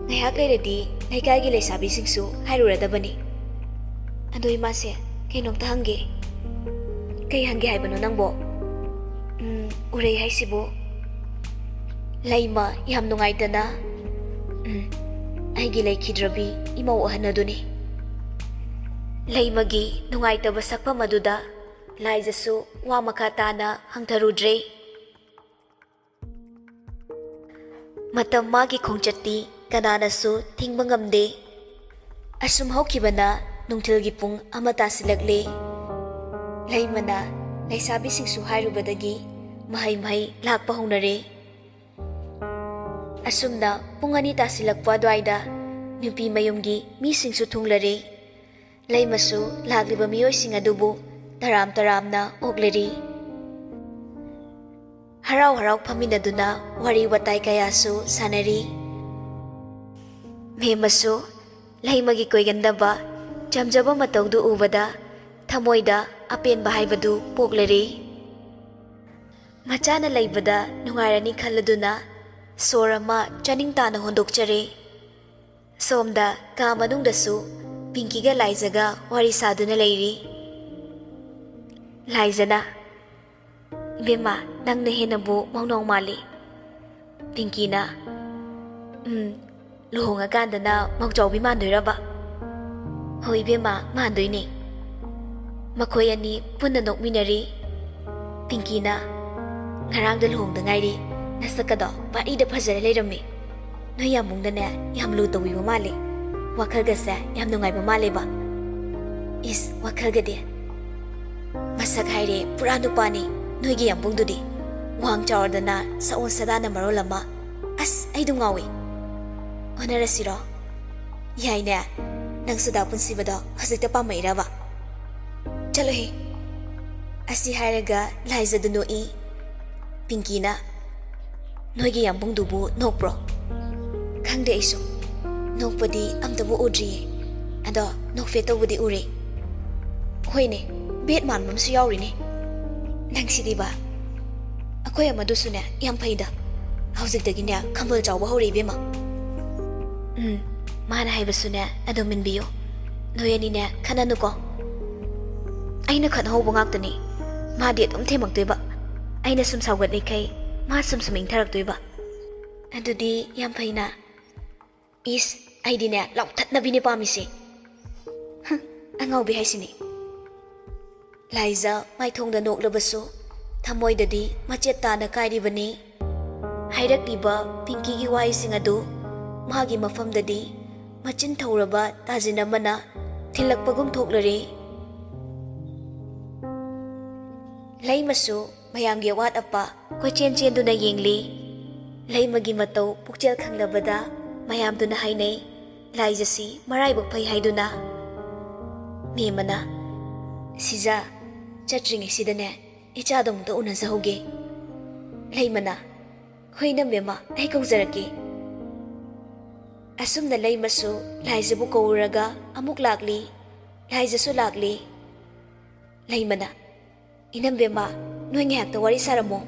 "ꯉꯥꯏꯍꯥꯛ ꯂꯩꯔꯗꯤ ꯂꯩꯀꯥꯏꯒꯤ ꯂꯩꯁꯥꯕꯤꯁꯤꯡꯁꯨ ꯍꯥꯏꯔꯨꯔꯗꯕꯅꯤ꯫ ꯑꯗꯣ ꯏꯃꯥꯁꯦ, ꯀꯩꯅꯣꯝꯇ ꯍꯪꯒꯦ꯫" "ꯀꯩ ꯍꯪꯒꯦ ꯍꯥꯏꯕꯅꯣ ꯅꯪꯕꯣ?" "ꯎꯝ, ꯎꯔꯩ ꯍꯥꯏꯁꯤꯕꯨ?" ꯂꯩꯃ ꯌꯥꯝ ꯅꯨꯡꯉꯥꯏꯇꯅ, "ꯎꯝ, ꯑꯩꯒꯤ ꯂꯩꯈꯤꯗ꯭ꯔꯕꯤ ꯏꯃꯧ ꯑꯍꯟ ꯑꯗꯨꯅꯤ꯫" ꯂꯩꯃꯒꯤ ꯅꯨꯡꯉꯥꯏꯇꯕ ꯁꯛꯐꯝ ꯑꯗꯨꯗ ꯂꯥꯏꯖꯁꯨ ꯋꯥ ꯃꯈꯥ ꯇꯥꯅ ꯍꯪꯊꯔꯨꯗ꯭ꯔꯦ꯫ ꯃꯇꯝ ꯃꯥꯒꯤ ꯈꯣꯡꯆꯠꯇꯤ ꯀꯅꯥꯅꯁꯨ ꯊꯤꯡꯕ ꯉꯝꯗꯦ꯫ ꯑꯁꯨꯝ ꯍꯧꯈꯤꯕꯅ ꯅꯨꯡꯊꯤꯜꯒꯤ ꯄꯨꯡ ꯑꯃ ꯇꯥꯁꯤꯜꯂꯛꯂꯦ꯫ ꯂꯩꯃꯅ ꯂꯩꯁꯥꯕꯤꯁꯤꯡꯁꯨ ꯍꯥꯏꯔꯨꯕꯗꯒꯤ ꯃꯍꯩ ꯃꯍꯩ ꯂꯥꯛꯄ ꯍꯧꯅꯔꯦ꯫ ꯑꯁꯨꯝꯅ ꯄꯨꯡ ꯑꯅꯤ ꯇꯥꯁꯤꯜꯂꯛꯄ ꯑꯗꯨꯋꯥꯏꯗ ꯅꯨꯄꯤ ꯃꯌꯨꯝꯒꯤ ꯃꯤꯁꯤꯡꯁꯨ ꯊꯨꯡꯂꯔꯦ꯫ ꯂꯩꯃꯁꯨ ꯂꯥꯛꯂꯤꯕ ꯃꯤꯑꯣꯏꯁꯤꯡ ꯑꯗꯨꯕꯨ ꯇꯔꯥꯝ ꯇꯔꯥꯝꯅ ꯑꯣꯛꯂꯔꯤ꯫ ꯍꯔꯥꯎ ꯍꯔꯥꯎ ꯐꯝꯃꯤꯟꯅꯗꯨꯅ ꯋꯥꯔꯤ ꯋꯥꯇꯥꯏ ꯀꯌꯥꯁꯨ ꯁꯥꯟꯅꯔꯤ꯫ ꯃꯦꯝꯃꯁꯨ ꯂꯩꯃꯒꯤ ꯀꯣꯏꯒꯟꯗꯕ ꯆꯝꯖꯕ ꯃꯇꯧꯗꯨ ꯎꯕꯗ ꯊꯃꯣꯏꯗ ꯑꯄꯦꯟꯕ ꯍꯥꯏꯕꯗꯨ ꯄꯣꯛꯂꯔꯦ꯫ ꯃꯆꯥꯅ ꯂꯩꯕꯗ ꯅꯨꯡꯉꯥꯏꯔꯅꯤ ꯈꯜꯂꯗꯨꯅ ꯁꯣꯔ ꯑꯃ ꯆꯥꯅꯤꯡ ꯇꯥꯅ ꯍꯣꯟꯗꯣꯛꯆꯔꯦ꯫ ꯁꯣꯝꯗ ꯀꯥ ꯃꯅꯨꯡꯗꯁꯨ ꯄꯤꯡꯀꯤꯒ ꯂꯥꯏꯖꯒ ꯋꯥꯔꯤ ꯁꯥꯗꯨꯅ ꯂꯩꯔꯤ꯫ ꯂꯥꯏꯖꯅ, "ꯏꯕꯦꯝꯃ, ꯅꯪꯅ ꯍꯦꯟꯅꯕꯨ ꯃꯧꯅꯧ ꯃꯥꯜꯂꯤ꯫" ꯄꯤꯡꯀꯤꯅ, "ꯎꯝ, ꯂꯨꯍꯣꯡꯉꯀꯥꯟꯗꯅ ꯃꯧꯖꯥꯎꯕꯤ ꯃꯥꯟꯗꯣꯏꯔꯕ?" "ꯍꯣꯏ ꯏꯕꯦꯝꯃ, ꯃꯥꯟꯗꯣꯏꯅꯦ꯫" ꯃꯈꯣꯏ ꯑꯅꯤ ꯄꯨꯟꯅ ꯅꯣꯛꯃꯤꯟꯅꯔꯤ꯫ ꯄꯤꯡꯀꯤꯅ, "ꯉꯔꯥꯡꯗ ꯂꯨꯍꯣꯡꯗ ꯉꯥꯏꯔꯤ, ꯅꯁꯛꯀꯗꯣ ꯄꯥꯔꯤꯗ ꯐꯖꯔ ꯂꯩꯔꯝꯃꯤ꯫ ꯅꯣꯏ ꯌꯥꯝꯕꯨꯡꯗꯅꯦ ꯌꯥꯝ ꯂꯨ ꯇꯧꯕꯤꯕ ꯃꯥꯜꯂꯤ꯫" ꯋꯥꯈꯜꯒꯁꯦ ꯌꯥꯝ ꯅꯨꯡꯉꯥꯏꯕ ꯃꯥꯜꯂꯦꯕ꯫ ꯏꯁ, ꯋꯥꯈꯜꯒꯗꯤ꯫ ꯃꯁꯛ ꯍꯥꯏꯔꯦ ꯄꯨꯔꯥ ꯅꯨꯄꯥꯅꯤ ꯅꯣꯏꯒꯤ ꯌꯥꯝꯕꯨꯡꯗꯨꯗꯤ꯫ ꯋꯥꯡ ꯆꯥꯎꯔꯗꯅ ꯁꯑꯣꯟ ꯁꯥꯗꯥꯅ ꯃꯔꯣꯜ ꯑꯃ꯫ ꯑꯁ, ꯑꯩꯗꯨ ꯉꯥꯎꯏ꯫ ꯑꯣꯟꯅꯔꯁꯤꯔꯣ? ꯌꯥꯏꯅꯦ꯫ ꯅꯪꯁꯨ ꯗꯥ ꯄꯨꯟꯁꯤꯕꯗꯣ ꯍꯧꯖꯤꯛꯇ ꯄꯥꯝꯃꯛꯏꯔꯕ? ꯆꯠꯂꯣꯍꯦ꯫ ꯑꯁꯤ ꯍꯥꯏꯔꯒ ꯂꯥꯏꯖꯗꯨ ꯅꯣꯛꯏ꯫ ꯄꯤꯡꯀꯤꯅ, "ꯅꯣꯏꯒꯤ ꯌꯥꯝꯕꯨꯡꯗꯨꯕꯨ ꯅꯣꯛꯄ꯭ꯔꯣ?" "ꯈꯪꯗꯦ ꯑꯩꯁꯨ꯫ ꯅꯣꯛꯄꯗꯤ ꯑꯝꯇꯕꯨ ꯎꯗ꯭ꯔꯤꯌꯦ꯫ ꯑꯗꯣ ꯅꯣꯛꯐꯦꯠ ꯇꯧꯕꯗꯤ ꯎꯔꯦ꯫ ꯍꯣꯏꯅꯦ, ꯕꯦꯠ ꯃꯥꯟꯕ ꯑꯃꯁꯨ ꯌꯥꯎꯔꯤꯅꯦ꯫ ꯅꯪꯁꯤꯗꯤꯕ꯫ ꯑꯩꯈꯣꯏ ꯑꯃꯗꯨꯁꯨꯅꯦ ꯌꯥꯝ ꯐꯩꯗ꯫ ꯍꯧꯖꯤꯛꯇꯒꯤꯅꯦ ꯈꯝꯕꯜ ꯆꯥꯎꯕ ꯍꯧꯔꯦ ꯏꯕꯦꯝꯃ꯫" "ꯎꯝ, ꯃꯥꯅ ꯍꯥꯏꯕꯁꯨꯅꯦ ꯑꯗꯨꯝ ꯏꯟꯕꯤꯌꯨ꯫ ꯅꯣꯏ ꯑꯅꯤꯅꯦ ꯈꯠꯅꯅꯨꯀꯣ꯫ ꯑꯩꯅ ꯈꯠꯅꯍꯧꯕ ꯉꯥꯛꯇꯅꯤ꯫ ꯃꯥꯗꯤ ꯑꯗꯨꯝ ꯊꯦꯝꯃꯛꯇꯣꯏꯕ꯫ ꯑꯩꯅ ꯁꯨꯝ ꯁꯥꯎꯒꯠꯂꯤꯈꯩ ꯃꯥ ꯁꯨꯝ ꯁꯨꯝ ꯏꯪꯊꯔꯛꯇꯣꯏꯕ꯫ ꯑꯗꯨꯗꯤ ꯌꯥꯝ ꯐꯩꯅ꯫" "ꯏꯁ, ꯑꯩꯗꯤꯅꯦ ꯂꯥꯎꯊꯠꯅꯕꯤꯅꯦ ꯄꯥꯝꯃꯤꯁꯦ꯫" "ꯍꯨꯝ, ꯑꯉꯥꯎꯕꯤ ꯍꯥꯏꯁꯤꯅꯤ꯫" ꯂꯥꯏꯖ ꯃꯥꯏꯊꯣꯡꯗ ꯅꯣꯛꯂꯕꯁꯨ ꯊꯃꯣꯏꯗꯗꯤ ꯃꯆꯦꯠ ꯇꯥꯅ ꯀꯥꯏꯔꯤꯕꯅꯤ꯫ ꯍꯥꯏꯔꯛꯂꯤꯕ ꯄꯤꯡꯀꯤꯒꯤ ꯋꯥꯍꯩꯁꯤꯡ ꯑꯗꯨ ꯃꯥꯒꯤ ꯃꯐꯝꯗꯗꯤ ꯃꯆꯤꯟ ꯊꯧꯔꯕ ꯇꯥꯖꯤꯟ ꯑꯃꯅ ꯊꯤꯜꯂꯛꯄꯒꯨꯝ ꯊꯣꯛꯂꯔꯦ꯫ ꯂꯩꯃꯁꯨ ꯃꯌꯥꯝꯒꯤ ꯑꯋꯥꯠ ꯑꯄꯥ ꯀꯣꯏꯆꯦꯟ ꯆꯦꯟꯗꯨꯅ ꯌꯦꯡꯂꯤ꯫ ꯂꯩꯃꯒꯤ ꯃꯇꯧ ꯄꯨꯛꯆꯦꯜ ꯈꯪꯂꯕꯗ ꯃꯌꯥꯝꯗꯨꯅ ꯍꯥꯏꯅꯩ, "ꯂꯥꯏꯖꯁꯤ ꯃꯔꯥꯏꯕꯛ ꯐꯩ" ꯍꯥꯏꯗꯨꯅ꯫ ꯃꯦꯝꯃꯅ, "ꯁꯤꯖ, ꯆꯠꯇ꯭ꯔꯤꯉꯩꯁꯤꯗꯅꯦ ꯏꯆꯥꯗꯣ ꯑꯃꯨꯛꯇ ꯎꯅꯖꯍꯧꯒꯦ꯫" ꯂꯩꯃꯅ, "ꯍꯣꯏ ꯏꯅꯝꯕꯦꯝꯃ, ꯑꯩ ꯀꯧꯖꯔꯛꯀꯦ꯫" ꯑꯁꯨꯝꯅ ꯂꯩꯃꯁꯨ ꯂꯥꯏꯖꯕꯨ ꯀꯧꯔꯨꯔꯒ ꯑꯃꯨꯛ ꯂꯥꯛꯂꯤ꯫ ꯂꯥꯏꯖꯁꯨ ꯂꯥꯛꯂꯤ꯫ ꯂꯩꯃꯅ, "ꯏꯅꯝꯕꯦꯝꯃ, ꯅꯣꯏ ꯉꯥꯏꯍꯥꯛꯇ ꯋꯥꯔꯤ ꯁꯥꯔꯝꯃꯣ꯫"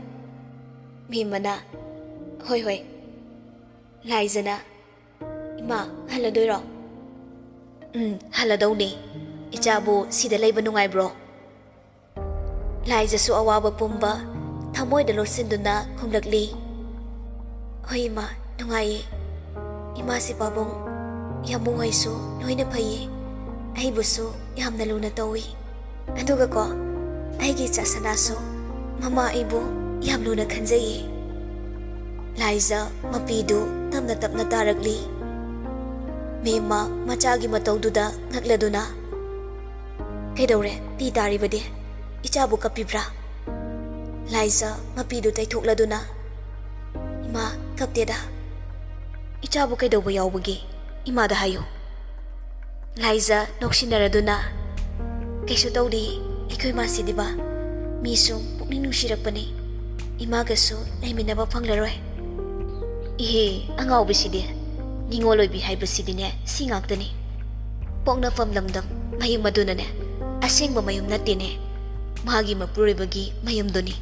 ꯃꯦꯝꯃꯅ, "ꯍꯣꯏ, ꯍꯣꯏ꯫" ꯂꯥꯏꯖꯅ, "ꯏꯃꯥ, ꯍꯜꯂꯗꯣꯏꯔꯣ?" "ꯎꯝ, ꯍꯜꯂꯗꯧꯅꯤ꯫ ꯏꯆꯥꯕꯨ ꯁꯤꯗ ꯂꯩꯕ ꯅꯨꯡꯉꯥꯏꯕ꯭ꯔꯣ?" ꯂꯥꯏꯖꯁꯨ ꯑꯋꯥꯕ ꯄꯨꯝꯕ ꯊꯃꯣꯏꯗ ꯂꯣꯠꯁꯤꯟꯗꯨꯅ ꯈꯨꯝꯂꯛꯂꯤ, "ꯍꯣꯏ ꯏꯃꯥ, ꯅꯨꯡꯉꯥꯏꯌꯦ꯫ ꯏꯃꯥꯁꯤ ꯄꯥꯕꯨꯡ, ꯌꯥꯝꯕꯨꯡ ꯍꯣꯏꯁꯨ ꯂꯣꯏꯅ ꯐꯩꯌꯦ꯫ ꯑꯩꯕꯨꯁꯨ ꯌꯥꯝꯅ ꯂꯨꯅ ꯇꯧꯏ꯫ ꯑꯗꯨꯒꯀꯣ, ꯑꯩꯒꯤ ꯏꯆꯥ ꯁꯅꯥꯁꯨ ꯃꯃꯥ ꯑꯩꯕꯨ ꯌꯥꯝ ꯂꯨꯅ ꯈꯟꯖꯩꯌꯦ꯫" ꯂꯥꯏꯖ ꯃꯄꯤꯗꯨ ꯇꯞꯅ ꯇꯞꯅ ꯇꯥꯔꯛꯂꯤ꯫ ꯃꯦꯝꯃ ꯃꯆꯥꯒꯤ ꯃꯇꯧꯗꯨꯗ ꯉꯛꯂꯗꯨꯅ, "ꯀꯩꯗꯧꯔꯦ? ꯄꯤ ꯇꯥꯔꯤꯕꯗꯤ? ꯏꯆꯥꯕꯨ ꯀꯞꯄꯤꯕ꯭ꯔꯥ?" ꯂꯥꯏꯖ ꯃꯄꯤꯗꯨ ꯇꯩꯊꯣꯛꯂꯗꯨꯅ, "ꯏꯃꯥ, ꯀꯞꯇꯦꯗ꯫ ꯏꯆꯥꯕꯨ ꯀꯩꯗꯧꯕ ꯌꯥꯎꯕꯒꯦ? ꯏꯃꯥꯗ ꯍꯥꯏꯌꯨ꯫" ꯂꯥꯏꯖ ꯅꯣꯛꯁꯤꯟꯅꯔꯗꯨꯅ, "ꯀꯩꯁꯨ ꯇꯧꯗꯦ, ꯑꯩꯈꯣꯏ ꯃꯥꯁꯤꯗꯤꯕ꯫ ꯃꯤ ꯁꯨꯝ ꯄꯨꯛꯅꯤꯡ ꯅꯨꯡꯁꯤꯔꯛꯄꯅꯤ꯫ ꯏꯃꯥꯒꯁꯨ ꯂꯩꯃꯤꯟꯅꯕ ꯐꯪꯂꯔꯣꯏ꯫" "ꯏꯍꯦ, ꯑꯉꯥꯎꯕꯤꯁꯤꯗꯤ꯫ ꯅꯤꯉꯣꯜ ꯑꯣꯏꯕꯤ ꯍꯥꯏꯕꯁꯤꯗꯤꯅꯦ ꯁꯤ ꯉꯥꯛꯇꯅꯤ꯫ ꯄꯣꯛꯅꯐꯝ ꯂꯝꯗꯝ ꯃꯌꯨꯝ ꯑꯗꯨꯅꯅꯦ ꯑꯁꯦꯡꯕ ꯃꯌꯨꯝ ꯅꯠꯇꯦꯅꯦ꯫ ꯃꯥꯒꯤ ꯃꯄꯨꯔꯣꯏꯕꯒꯤ ꯃꯌꯨꯝꯗꯨꯅꯤ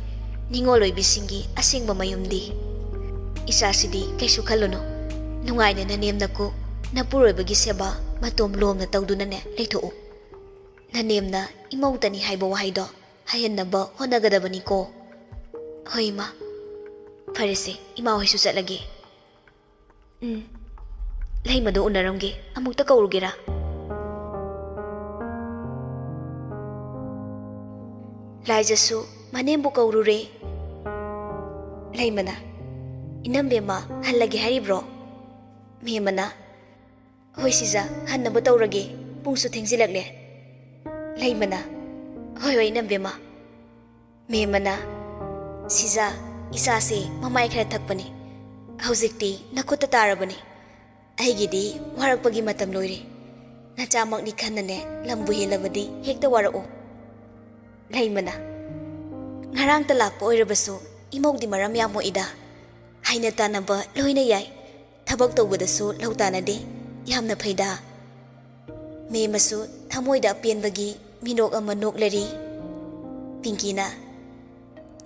ꯅꯤꯉꯣꯜ ꯑꯣꯏꯕꯤꯁꯤꯡꯒꯤ ꯑꯁꯦꯡꯕ ꯃꯌꯨꯝꯗꯤ꯫ ꯏꯆꯥꯁꯤꯗꯤ ꯀꯩꯁꯨ ꯈꯜꯂꯨꯅꯨ꯫ ꯅꯨꯡꯉꯥꯏꯅ ꯅꯅꯦꯝꯅꯀꯨ ꯅꯄꯨꯔꯣꯏꯕꯒꯤ ꯁꯦꯕꯥ ꯃꯇꯣꯝ ꯂꯣꯝꯅ ꯇꯧꯗꯨꯅꯅꯦ ꯂꯩꯊꯣꯛꯎ꯫ ꯅꯅꯦꯝꯅ ꯏꯃꯧꯇꯅꯤ ꯍꯥꯏꯕ ꯋꯥꯍꯩꯗꯣ ꯍꯩꯍꯟꯅꯕ ꯍꯣꯠꯅꯒꯗꯕꯅꯤꯀꯣ꯫" "ꯍꯣꯏ, ꯏꯃꯥ꯫ ꯐꯔꯦꯁꯦ, ꯏꯃꯥ ꯍꯣꯏꯁꯨ ꯆꯠꯂꯒꯦ꯫" "ꯎꯝ, ꯂꯩꯃꯗꯣ ꯎꯅꯔꯝꯒꯦ, ꯑꯃꯨꯛꯇ ꯀꯧꯔꯨꯒꯦꯔꯥ?" ꯂꯥꯏꯖꯁꯨ ꯃꯅꯦꯝꯕꯨ ꯀꯧꯔꯨꯔꯦ꯫ ꯂꯩꯃꯅ, "ꯏꯅꯝꯕꯦꯝꯃ, ꯍꯜꯂꯒꯦ ꯍꯥꯏꯔꯤꯕ꯭ꯔꯣ?" ꯃꯦꯝꯃꯅ, "ꯍꯣꯏ ꯁꯤꯖ, ꯍꯟꯅꯕ ꯇꯧꯔꯒꯦ, ꯄꯨꯡꯁꯨ ꯊꯦꯡꯖꯤꯜꯂꯛꯂꯦ꯫" ꯂꯩꯃꯅ, "ꯍꯣꯏ, ꯍꯣꯏ, ꯏꯅꯝꯕꯦꯝꯃ꯫" ꯃꯦꯝꯃꯅ, "ꯁꯤꯖ, ꯏꯆꯥꯁꯦ ꯃꯃꯥꯏ ꯈꯔ ꯊꯛꯄꯅꯤ꯫ ꯍꯧꯖꯤꯛꯇꯤ ꯅꯈꯨꯠꯇ ꯇꯥꯔꯕꯅꯤ꯫ ꯑꯩꯒꯤꯗꯤ ꯋꯥꯔꯛꯄꯒꯤ ꯃꯇꯝ ꯂꯣꯏꯔꯦ꯫ ꯅꯆꯥꯃꯛꯅꯤ ꯈꯟꯅꯅꯦ, ꯂꯝꯕꯨ ꯍꯦꯜꯂꯕꯗꯤ ꯍꯦꯛꯇ ꯋꯥꯔꯛꯎ꯫" ꯂꯩꯃꯅ, "ꯉꯔꯥꯡꯇ ꯂꯥꯛꯄ ꯑꯣꯏꯔꯕꯁꯨ ꯏꯃꯧꯗꯤ ꯃꯔꯝ ꯌꯥꯝ ꯃꯣꯛꯏꯗ꯫ ꯍꯥꯏꯅ ꯇꯥꯟꯅꯕ ꯂꯣꯏꯅ ꯌꯥꯏ꯫ ꯊꯕꯛ ꯇꯧꯕꯗꯁꯨ ꯂꯧ ꯇꯥꯟꯅꯗꯦ꯫ ꯌꯥꯝꯅ ꯐꯩꯗ꯫" ꯃꯦꯝꯃꯁꯨ ꯊꯃꯣꯏꯗ ꯑꯄꯦꯟꯕꯒꯤ ꯃꯤꯅꯣꯛ ꯑꯃ ꯅꯣꯛꯂꯔꯤ꯫ ꯄꯤꯡꯀꯤꯅ,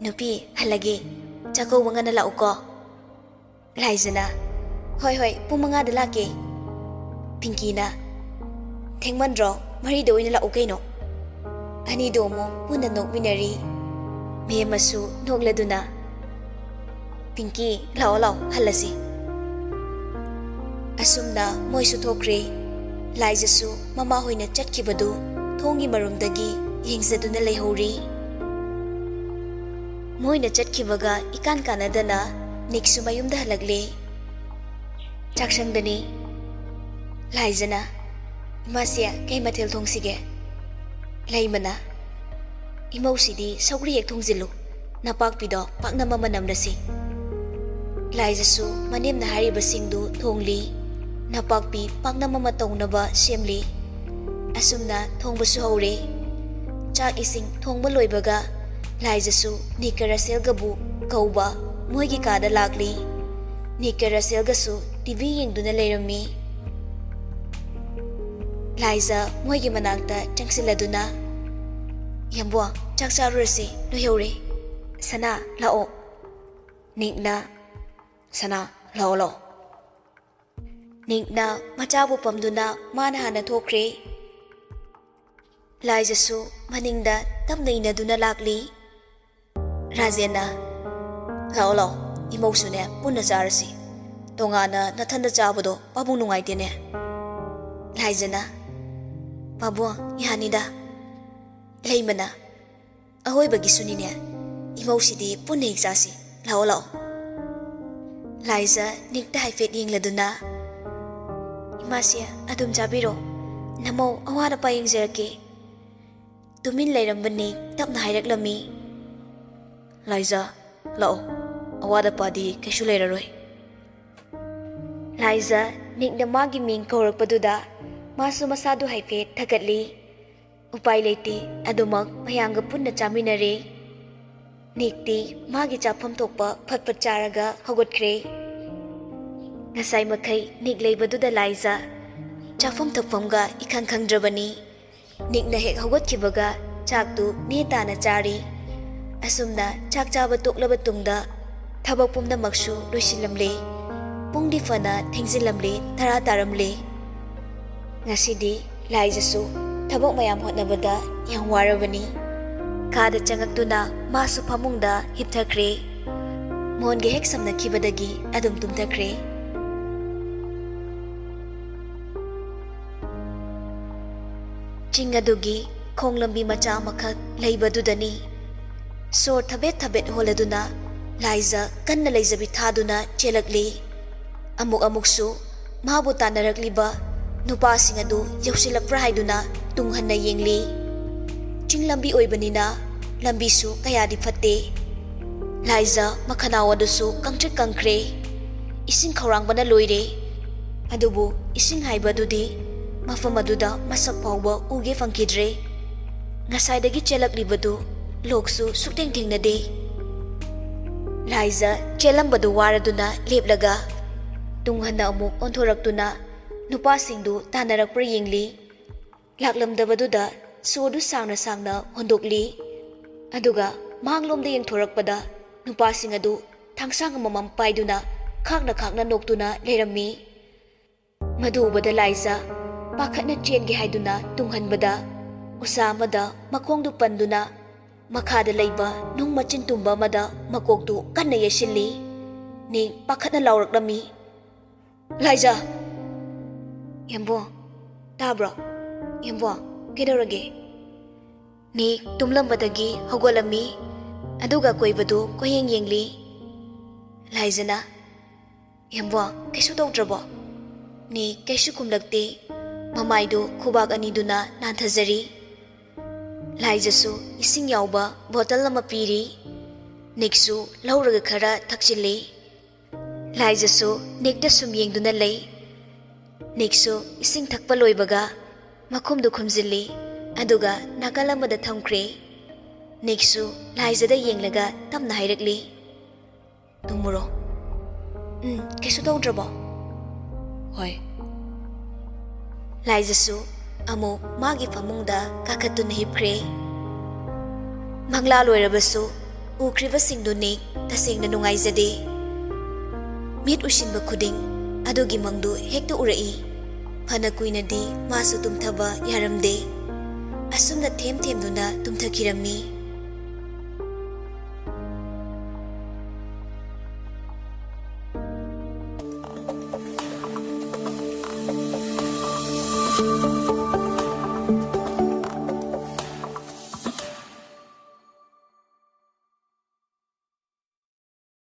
"ꯅꯨꯄꯤ, ꯍꯜꯂꯒꯦ꯫ ꯆꯥꯛꯀꯧꯕ ꯉꯟꯅ ꯂꯥꯛꯎꯀꯣ꯫" ꯂꯥꯏꯖꯅ, "ꯍꯣꯏ, ꯍꯣꯏ, ꯄꯨꯡ ꯃꯉꯥꯗ ꯂꯥꯛꯀꯦ꯫" ꯄꯤꯡꯀꯤꯅ, "ꯊꯦꯡꯃꯟꯗ꯭ꯔꯣ? ꯃꯔꯤꯗ ꯑꯣꯏꯅ ꯂꯥꯛꯎ ꯀꯩꯅꯣ꯫" ꯑꯅꯤꯗꯣ ꯑꯃꯨꯛ ꯄꯨꯟꯅ ꯅꯣꯛꯃꯤꯟꯅꯔꯤ꯫ ꯃꯦꯝꯃꯁꯨ ꯅꯣꯛꯂꯗꯨꯅ, "ꯄꯤꯡꯀꯤ, ꯂꯥꯛꯑꯣ, ꯂꯥꯛꯑꯣ, ꯍꯜꯂꯁꯤ꯫" ꯑꯁꯨꯝꯅ ꯃꯣꯏꯁꯨ ꯊꯣꯛꯈ꯭ꯔꯦ꯫ ꯂꯥꯏꯖꯁꯨ ꯃꯃꯥꯍꯣꯏꯅ ꯆꯠꯈꯤꯕꯗꯨ ꯊꯣꯡꯒꯤ ꯃꯔꯨꯝꯗꯒꯤ ꯌꯦꯡꯖꯗꯨꯅ ꯂꯩꯍꯧꯔꯤ꯫ ꯃꯣꯏꯅ ꯆꯠꯈꯤꯕꯒ ꯏꯀꯥꯟ ꯀꯥꯟꯅꯗꯅ ꯅꯤꯛꯁꯨ ꯃꯌꯨꯝꯗ ꯍꯜꯂꯛꯂꯦ꯫ ꯆꯥꯛꯁꯪꯗꯅꯤ꯫ ꯂꯥꯏꯖꯅ, "ꯏꯃꯥꯁꯦ, ꯀꯩ ꯃꯊꯦꯜ ꯊꯣꯡꯁꯤꯒꯦ?" ꯂꯩꯃꯅ, "ꯏꯃꯧꯁꯤꯗꯤ ꯁꯧꯒ꯭ꯔꯤ ꯍꯦꯛ ꯊꯣꯡꯖꯤꯜꯂꯨ, ꯅꯄꯥꯛꯄꯤꯗꯣ ꯄꯥꯛꯅꯝ ꯑꯃ ꯅꯝꯂꯁꯤ꯫" ꯂꯥꯏꯖꯁꯨ ꯃꯅꯦꯝꯅ ꯍꯥꯏꯔꯤꯕꯁꯤꯡꯗꯨ ꯊꯣꯡꯂꯤ꯫ ꯅꯄꯥꯛꯄꯤ ꯄꯥꯛꯅꯝ ꯑꯃ ꯇꯧꯅꯕ ꯁꯦꯝꯂꯤ꯫ ꯑꯁꯨꯝꯅ ꯊꯣꯡꯕꯁꯨ ꯍꯧꯔꯦ꯫ ꯆꯥꯛ ꯏꯁꯤꯡ ꯊꯣꯡꯕ ꯂꯣꯏꯕꯒ ꯂꯥꯏꯖꯁꯨ ꯅꯤꯛꯀ ꯔꯁꯦꯜꯒꯕꯨ ꯀꯧꯕ ꯃꯣꯏꯒꯤ ꯀꯥꯗ ꯂꯥꯛꯂꯤ꯫ ꯅꯤꯛꯀ ꯔꯁꯦꯜꯒꯁꯨ ꯇꯤ ꯚꯤ ꯌꯦꯡꯗꯨꯅ ꯂꯩꯔꯝꯃꯤ꯫ ꯂꯥꯏꯖ ꯃꯣꯏꯒꯤ ꯃꯅꯥꯛꯇ ꯆꯪꯁꯤꯜꯂꯗꯨꯅ, "ꯌꯥꯝꯕꯨꯡ, ꯆꯥꯛ ꯆꯥꯔꯨꯔꯁꯤ, ꯂꯣꯏꯍꯧꯔꯦ꯫ ꯁꯅꯥ, ꯂꯥꯛꯑꯣ꯫" ꯅꯤꯛꯅ, "ꯁꯅꯥ, ꯂꯥꯛꯑꯣ, ꯂꯥꯛꯑꯣ꯫" ꯅꯤꯛꯅ ꯃꯆꯥꯕꯨ ꯄꯝꯗꯨꯅ ꯃꯥꯅ ꯍꯥꯟꯅ ꯊꯣꯛꯈ꯭ꯔꯦ꯫ ꯂꯥꯏꯖꯁꯨ ꯃꯅꯤꯡꯗ ꯇꯞꯅ ꯏꯟꯅꯗꯨꯅ ꯂꯥꯛꯂꯤ꯫ ꯔꯥꯖꯦꯟꯅ, "ꯂꯥꯛꯑꯣ, ꯂꯥꯛꯑꯣ, ꯏꯃꯧꯁꯨꯅꯦ ꯄꯨꯟꯅ ꯆꯥꯔꯁꯤ꯫ ꯇꯣꯉꯥꯟꯅ ꯅꯊꯟꯗ ꯆꯥꯕꯗꯣ ꯄꯥꯕꯨꯡ ꯅꯨꯡꯉꯥꯏꯇꯦꯅꯦ꯫" ꯂꯥꯏꯖꯅ, "ꯄꯥꯕꯨꯡ, ꯌꯥꯅꯤꯗ꯫" ꯂꯩꯃꯅ, "ꯑꯍꯣꯏꯕꯒꯤꯁꯨꯅꯤꯅꯦ, ꯏꯃꯧꯁꯤꯗꯤ ꯄꯨꯟꯅ ꯍꯦꯛ ꯆꯥꯁꯤ꯫ ꯂꯥꯛꯑꯣ, ꯂꯥꯛꯑꯣ꯫" ꯂꯥꯏꯖ ꯅꯤꯛꯇ ꯍꯥꯏꯐꯦꯠ ꯌꯦꯡꯂꯗꯨꯅ, "ꯏꯃꯥꯁꯦ, ꯑꯗꯨꯝ ꯆꯥꯕꯤꯔꯣ꯫ ꯅꯃꯧ ꯑꯋꯥꯠ ꯑꯄꯥ ꯌꯦꯡꯖꯔꯛꯀꯦ꯫" ꯇꯨꯃꯤꯟ ꯂꯩꯔꯝꯕ ꯅꯤꯛ ꯇꯞꯅ ꯍꯥꯏꯔꯛꯂꯝꯃꯤ, "ꯂꯥꯏꯖ, ꯂꯥꯛꯑꯣ, ꯑꯋꯥꯠ ꯑꯄꯥꯗꯤ ꯀꯩꯁꯨ ꯂꯩꯔꯔꯣꯏ꯫" ꯂꯥꯏꯖ ꯅꯤꯛꯅ ꯃꯥꯒꯤ ꯃꯤꯡ ꯀꯧꯔꯛꯄꯗꯨꯗ ꯃꯥꯁꯨ ꯃꯁꯥꯗꯨ ꯍꯥꯏꯐꯦꯠ ꯊꯀꯠꯂꯤ꯫ ꯎꯄꯥꯏ ꯂꯩꯇꯦ, ꯑꯗꯨꯃꯛ ꯃꯌꯥꯝꯒ ꯄꯨꯟꯅ ꯆꯥꯃꯤꯟꯅꯔꯦ꯫ ꯅꯤꯛꯇꯤ ꯃꯥꯒꯤ ꯆꯥꯐꯝ ꯊꯣꯛꯄ ꯐꯠ ꯐꯠ ꯆꯥꯔꯒ ꯍꯧꯒꯠꯈ꯭ꯔꯦ꯫ ꯉꯁꯥꯏ ꯃꯈꯩ ꯅꯤꯛ ꯂꯩꯕꯗꯨꯗ ꯂꯥꯏꯖ ꯆꯥꯐꯝ ꯊꯛꯐꯝꯒ ꯏꯈꯪ ꯈꯪꯗ꯭ꯔꯕꯅꯤ꯫ ꯅꯤꯛꯅ ꯍꯦꯛ ꯍꯧꯒꯠꯈꯤꯕꯒ ꯆꯥꯛꯇꯨ ꯅꯦ ꯇꯥꯅ ꯆꯥꯔꯤ꯫ ꯑꯁꯨꯝꯅ ꯆꯥꯛ ꯆꯥꯕ ꯇꯣꯛꯂꯕ ꯇꯨꯡꯗ ꯊꯕꯛ ꯄꯨꯝꯅꯃꯛꯁꯨ ꯂꯣꯏꯁꯤꯜꯂꯝꯂꯦ꯫ ꯄꯨꯡꯗꯤ ꯐꯅ ꯊꯦꯡꯖꯤꯜꯂꯝꯂꯦ, ꯇꯔꯥ ꯇꯥꯔꯝꯂꯦ꯫ ꯉꯁꯤꯗꯤ ꯂꯥꯏꯖꯁꯨ ꯊꯕꯛ ꯃꯌꯥꯝ ꯍꯣꯠꯅꯕꯗ ꯌꯥꯝ ꯋꯥꯔꯕꯅꯤ꯫ ꯀꯥꯗ ꯆꯪꯉꯛꯇꯨꯅ ꯃꯥꯁꯨ ꯐꯃꯨꯡꯗ ꯍꯤꯞꯊꯈ꯭ꯔꯦ꯫ ꯃꯣꯟꯒ ꯍꯦꯛ ꯁꯝꯅꯈꯤꯕꯗꯒꯤ ꯑꯗꯨꯝ ꯇꯨꯝꯊꯈ꯭ꯔꯦ꯫ ꯆꯤꯡ ꯑꯗꯨꯒꯤ ꯈꯣꯡꯂꯝꯕꯤ ꯃꯆꯥ ꯑꯃꯈꯛ ꯂꯩꯕꯗꯨꯗꯅꯤ꯫ ꯁꯣꯔ ꯊꯕꯦꯠ ꯊꯕꯦꯠ ꯍꯣꯜꯂꯗꯨꯅ ꯂꯥꯏꯖ ꯀꯟꯅ ꯂꯩꯖꯕꯤ ꯊꯥꯗꯨꯅ ꯆꯦꯜꯂꯛꯂꯤ꯫ ꯑꯃꯨꯛ ꯑꯃꯨꯛꯁꯨ ꯃꯥꯕꯨ ꯇꯥꯟꯅꯔꯛꯂꯤꯕ ꯅꯨꯄꯥꯁꯤꯡ ꯑꯗꯨ ꯌꯧꯁꯤꯜꯂꯛꯄ꯭ꯔꯥ ꯍꯥꯏꯗꯨꯅ ꯇꯨꯡ ꯍꯟꯅ ꯌꯦꯡꯂꯤ꯫ ꯆꯤꯡ ꯂꯝꯕꯤ ꯑꯣꯏꯕꯅꯤꯅ ꯂꯝꯕꯤꯁꯨ ꯀꯌꯥꯗꯤ ꯐꯠꯇꯦ꯫ ꯂꯥꯏꯖ ꯃꯈꯅꯥꯎ ꯑꯗꯨꯁꯨ ꯀꯪꯇ꯭ꯔꯤꯛ ꯀꯪꯈ꯭ꯔꯦ꯫ ꯏꯁꯤꯡ ꯈꯧꯔꯥꯡꯕꯅ ꯂꯣꯏꯔꯦ꯫ ꯑꯗꯨꯕꯨ ꯏꯁꯤꯡ ꯍꯥꯏꯕꯗꯨꯗꯤ ꯃꯐꯝ ꯑꯗꯨꯗ ꯃꯁꯛ ꯐꯥꯎꯕ ꯎꯒꯦ ꯐꯪꯈꯤꯗ꯭ꯔꯦ꯫ ꯉꯁꯥꯏꯗꯒꯤ ꯆꯦꯜꯂꯛꯂꯤꯕꯗꯨ ꯂꯣꯛꯁꯨ ꯁꯨꯛꯊꯦꯡ ꯊꯦꯡꯅꯗꯦ꯫ ꯂꯥꯏꯖ ꯆꯦꯜꯂꯝꯕꯗꯨ ꯋꯥꯔꯗꯨꯅ ꯂꯦꯞꯂꯒ ꯇꯨꯡ ꯍꯟꯅ ꯑꯃꯨꯛ ꯑꯣꯟꯊꯣꯔꯛꯇꯨꯅ ꯅꯨꯄꯥꯁꯤꯡꯗꯨ ꯇꯥꯟꯅꯔꯛꯄ꯭ꯔꯥ ꯌꯦꯡꯂꯤ꯫ ꯂꯥꯛꯂꯝꯗꯕꯗꯨꯗ ꯁꯣꯔꯗꯨ ꯁꯥꯡꯅ ꯁꯥꯡꯅ ꯍꯣꯟꯗꯣꯛꯂꯤ꯫ ꯑꯗꯨꯒ ꯃꯥꯡꯂꯣꯝꯗ ꯌꯦꯡꯊꯣꯔꯛꯄꯗ ꯅꯨꯄꯥꯁꯤꯡ ꯑꯗꯨ ꯊꯥꯡꯁꯥꯡ ꯑꯃꯃꯝ ꯄꯥꯏꯗꯨꯅ ꯈꯥꯛꯅ ꯈꯥꯛꯅ ꯅꯣꯛꯇꯨꯅ ꯂꯩꯔꯝꯃꯤ꯫ ꯃꯗꯨ ꯎꯕꯗ ꯂꯥꯏꯖ ꯄꯥꯈꯠꯅ ꯆꯦꯟꯒꯦ ꯍꯥꯏꯗꯨꯅ ꯇꯨꯡꯍꯟꯕꯗ ꯎꯁꯥ ꯑꯃꯗ ꯃꯈꯣꯡꯗꯨ ꯄꯟꯗꯨꯅ ꯃꯈꯥꯗ ꯂꯩꯕ ꯅꯨꯡ ꯃꯆꯤꯟ ꯇꯨꯝꯕ ꯑꯃꯗ ꯃꯀꯣꯛꯇꯨ ꯀꯟꯅ ꯌꯩꯁꯤꯜꯂꯤ꯫ ꯅꯤꯛ ꯄꯥꯈꯠꯅ ꯂꯥꯎꯔꯛꯂꯝꯃꯤ, "ꯂꯥꯏꯖ!" "ꯌꯦꯝꯕꯣ, ꯇꯥꯕ꯭ꯔꯣ? ꯌꯦꯝꯕꯣ, ꯀꯩꯗꯧꯔꯒꯦ?" ꯅꯤꯛ ꯇꯨꯝꯂꯝꯕꯗꯒꯤ ꯍꯧꯒꯠꯂꯝꯃꯤ꯫ ꯑꯗꯨꯒ ꯑꯀꯣꯏꯕꯗꯨ ꯀꯣꯏꯌꯦꯡ ꯌꯦꯡꯂꯤ꯫ ꯂꯥꯏꯖꯅ, "ꯌꯦꯝꯕꯣ, ꯀꯩꯁꯨ ꯇꯧꯗ꯭ꯔꯕꯣ?" ꯅꯤꯛ ꯀꯩꯁꯨ ꯈꯨꯝꯂꯛꯇꯦ꯫ ꯃꯃꯥꯏꯗꯨ ꯈꯨꯕꯥꯛ ꯑꯅꯤꯗꯨꯅ ꯅꯥꯟꯊꯖꯔꯤ꯫ ꯂꯥꯏꯖꯁꯨ ꯏꯁꯤꯡ ꯌꯥꯎꯕ ꯕꯣꯇꯜ ꯑꯃ ꯄꯤꯔꯤ꯫ ꯅꯤꯛꯁꯨ ꯂꯧꯔꯒ ꯈꯔ ꯊꯛꯆꯤꯜꯂꯤ꯫ ꯂꯥꯏꯖꯁꯨ ꯅꯤꯛꯇ ꯁꯨꯝ ꯌꯦꯡꯗꯨꯅ ꯂꯩ꯫ ꯅꯤꯛꯁꯨ ꯏꯁꯤꯡ ꯊꯛꯄ ꯂꯣꯏꯕꯒ ꯃꯈꯨꯝꯗꯨ ꯈꯨꯝꯖꯤꯜꯂꯤ, ꯑꯗꯨꯒ ꯅꯥꯀꯜ ꯑꯃꯗ ꯊꯝꯈ꯭ꯔꯦ꯫ ꯅꯤꯛꯁꯨ ꯂꯥꯏꯖꯗ ꯌꯦꯡꯂꯒ ꯇꯞꯅ ꯍꯥꯏꯔꯛꯂꯤ, "ꯇꯨꯝꯃꯨꯔꯣ꯫ ꯎꯝ, ꯀꯩꯁꯨ ꯇꯧꯗ꯭ꯔꯕꯣ?" "ꯍꯣꯏ꯫" ꯂꯥꯏꯖꯁꯨ ꯑꯃꯨꯛ ꯃꯥꯒꯤ ꯐꯃꯨꯡꯗ ꯀꯥꯈꯠꯇꯨꯅ ꯍꯤꯞꯈ꯭ꯔꯦ꯫ ꯃꯪꯂꯥ ꯂꯣꯏꯔꯕꯁꯨ ꯎꯈ꯭ꯔꯤꯕꯁꯤꯡꯗꯨ ꯅꯤꯛ ꯇꯁꯦꯡꯅ ꯅꯨꯡꯉꯥꯏꯖꯗꯦ꯫ ꯃꯤꯠ ꯎꯏꯁꯤꯟꯕ ꯈꯨꯗꯤꯡ ꯑꯗꯨꯒꯤ ꯃꯪꯗꯨ ꯍꯦꯛꯇ ꯎꯔꯛꯏ꯫ ꯐꯅ ꯀꯨꯏꯅꯗꯤ ꯃꯥꯁꯨ ꯇꯨꯝꯊꯕ ꯌꯥꯔꯝꯗꯦ꯫ ꯑꯁꯨꯝꯅ ꯊꯦꯝ ꯊꯦꯝꯗꯨꯅ ꯇꯨꯝꯊꯈꯤꯔꯝꯃꯤ꯫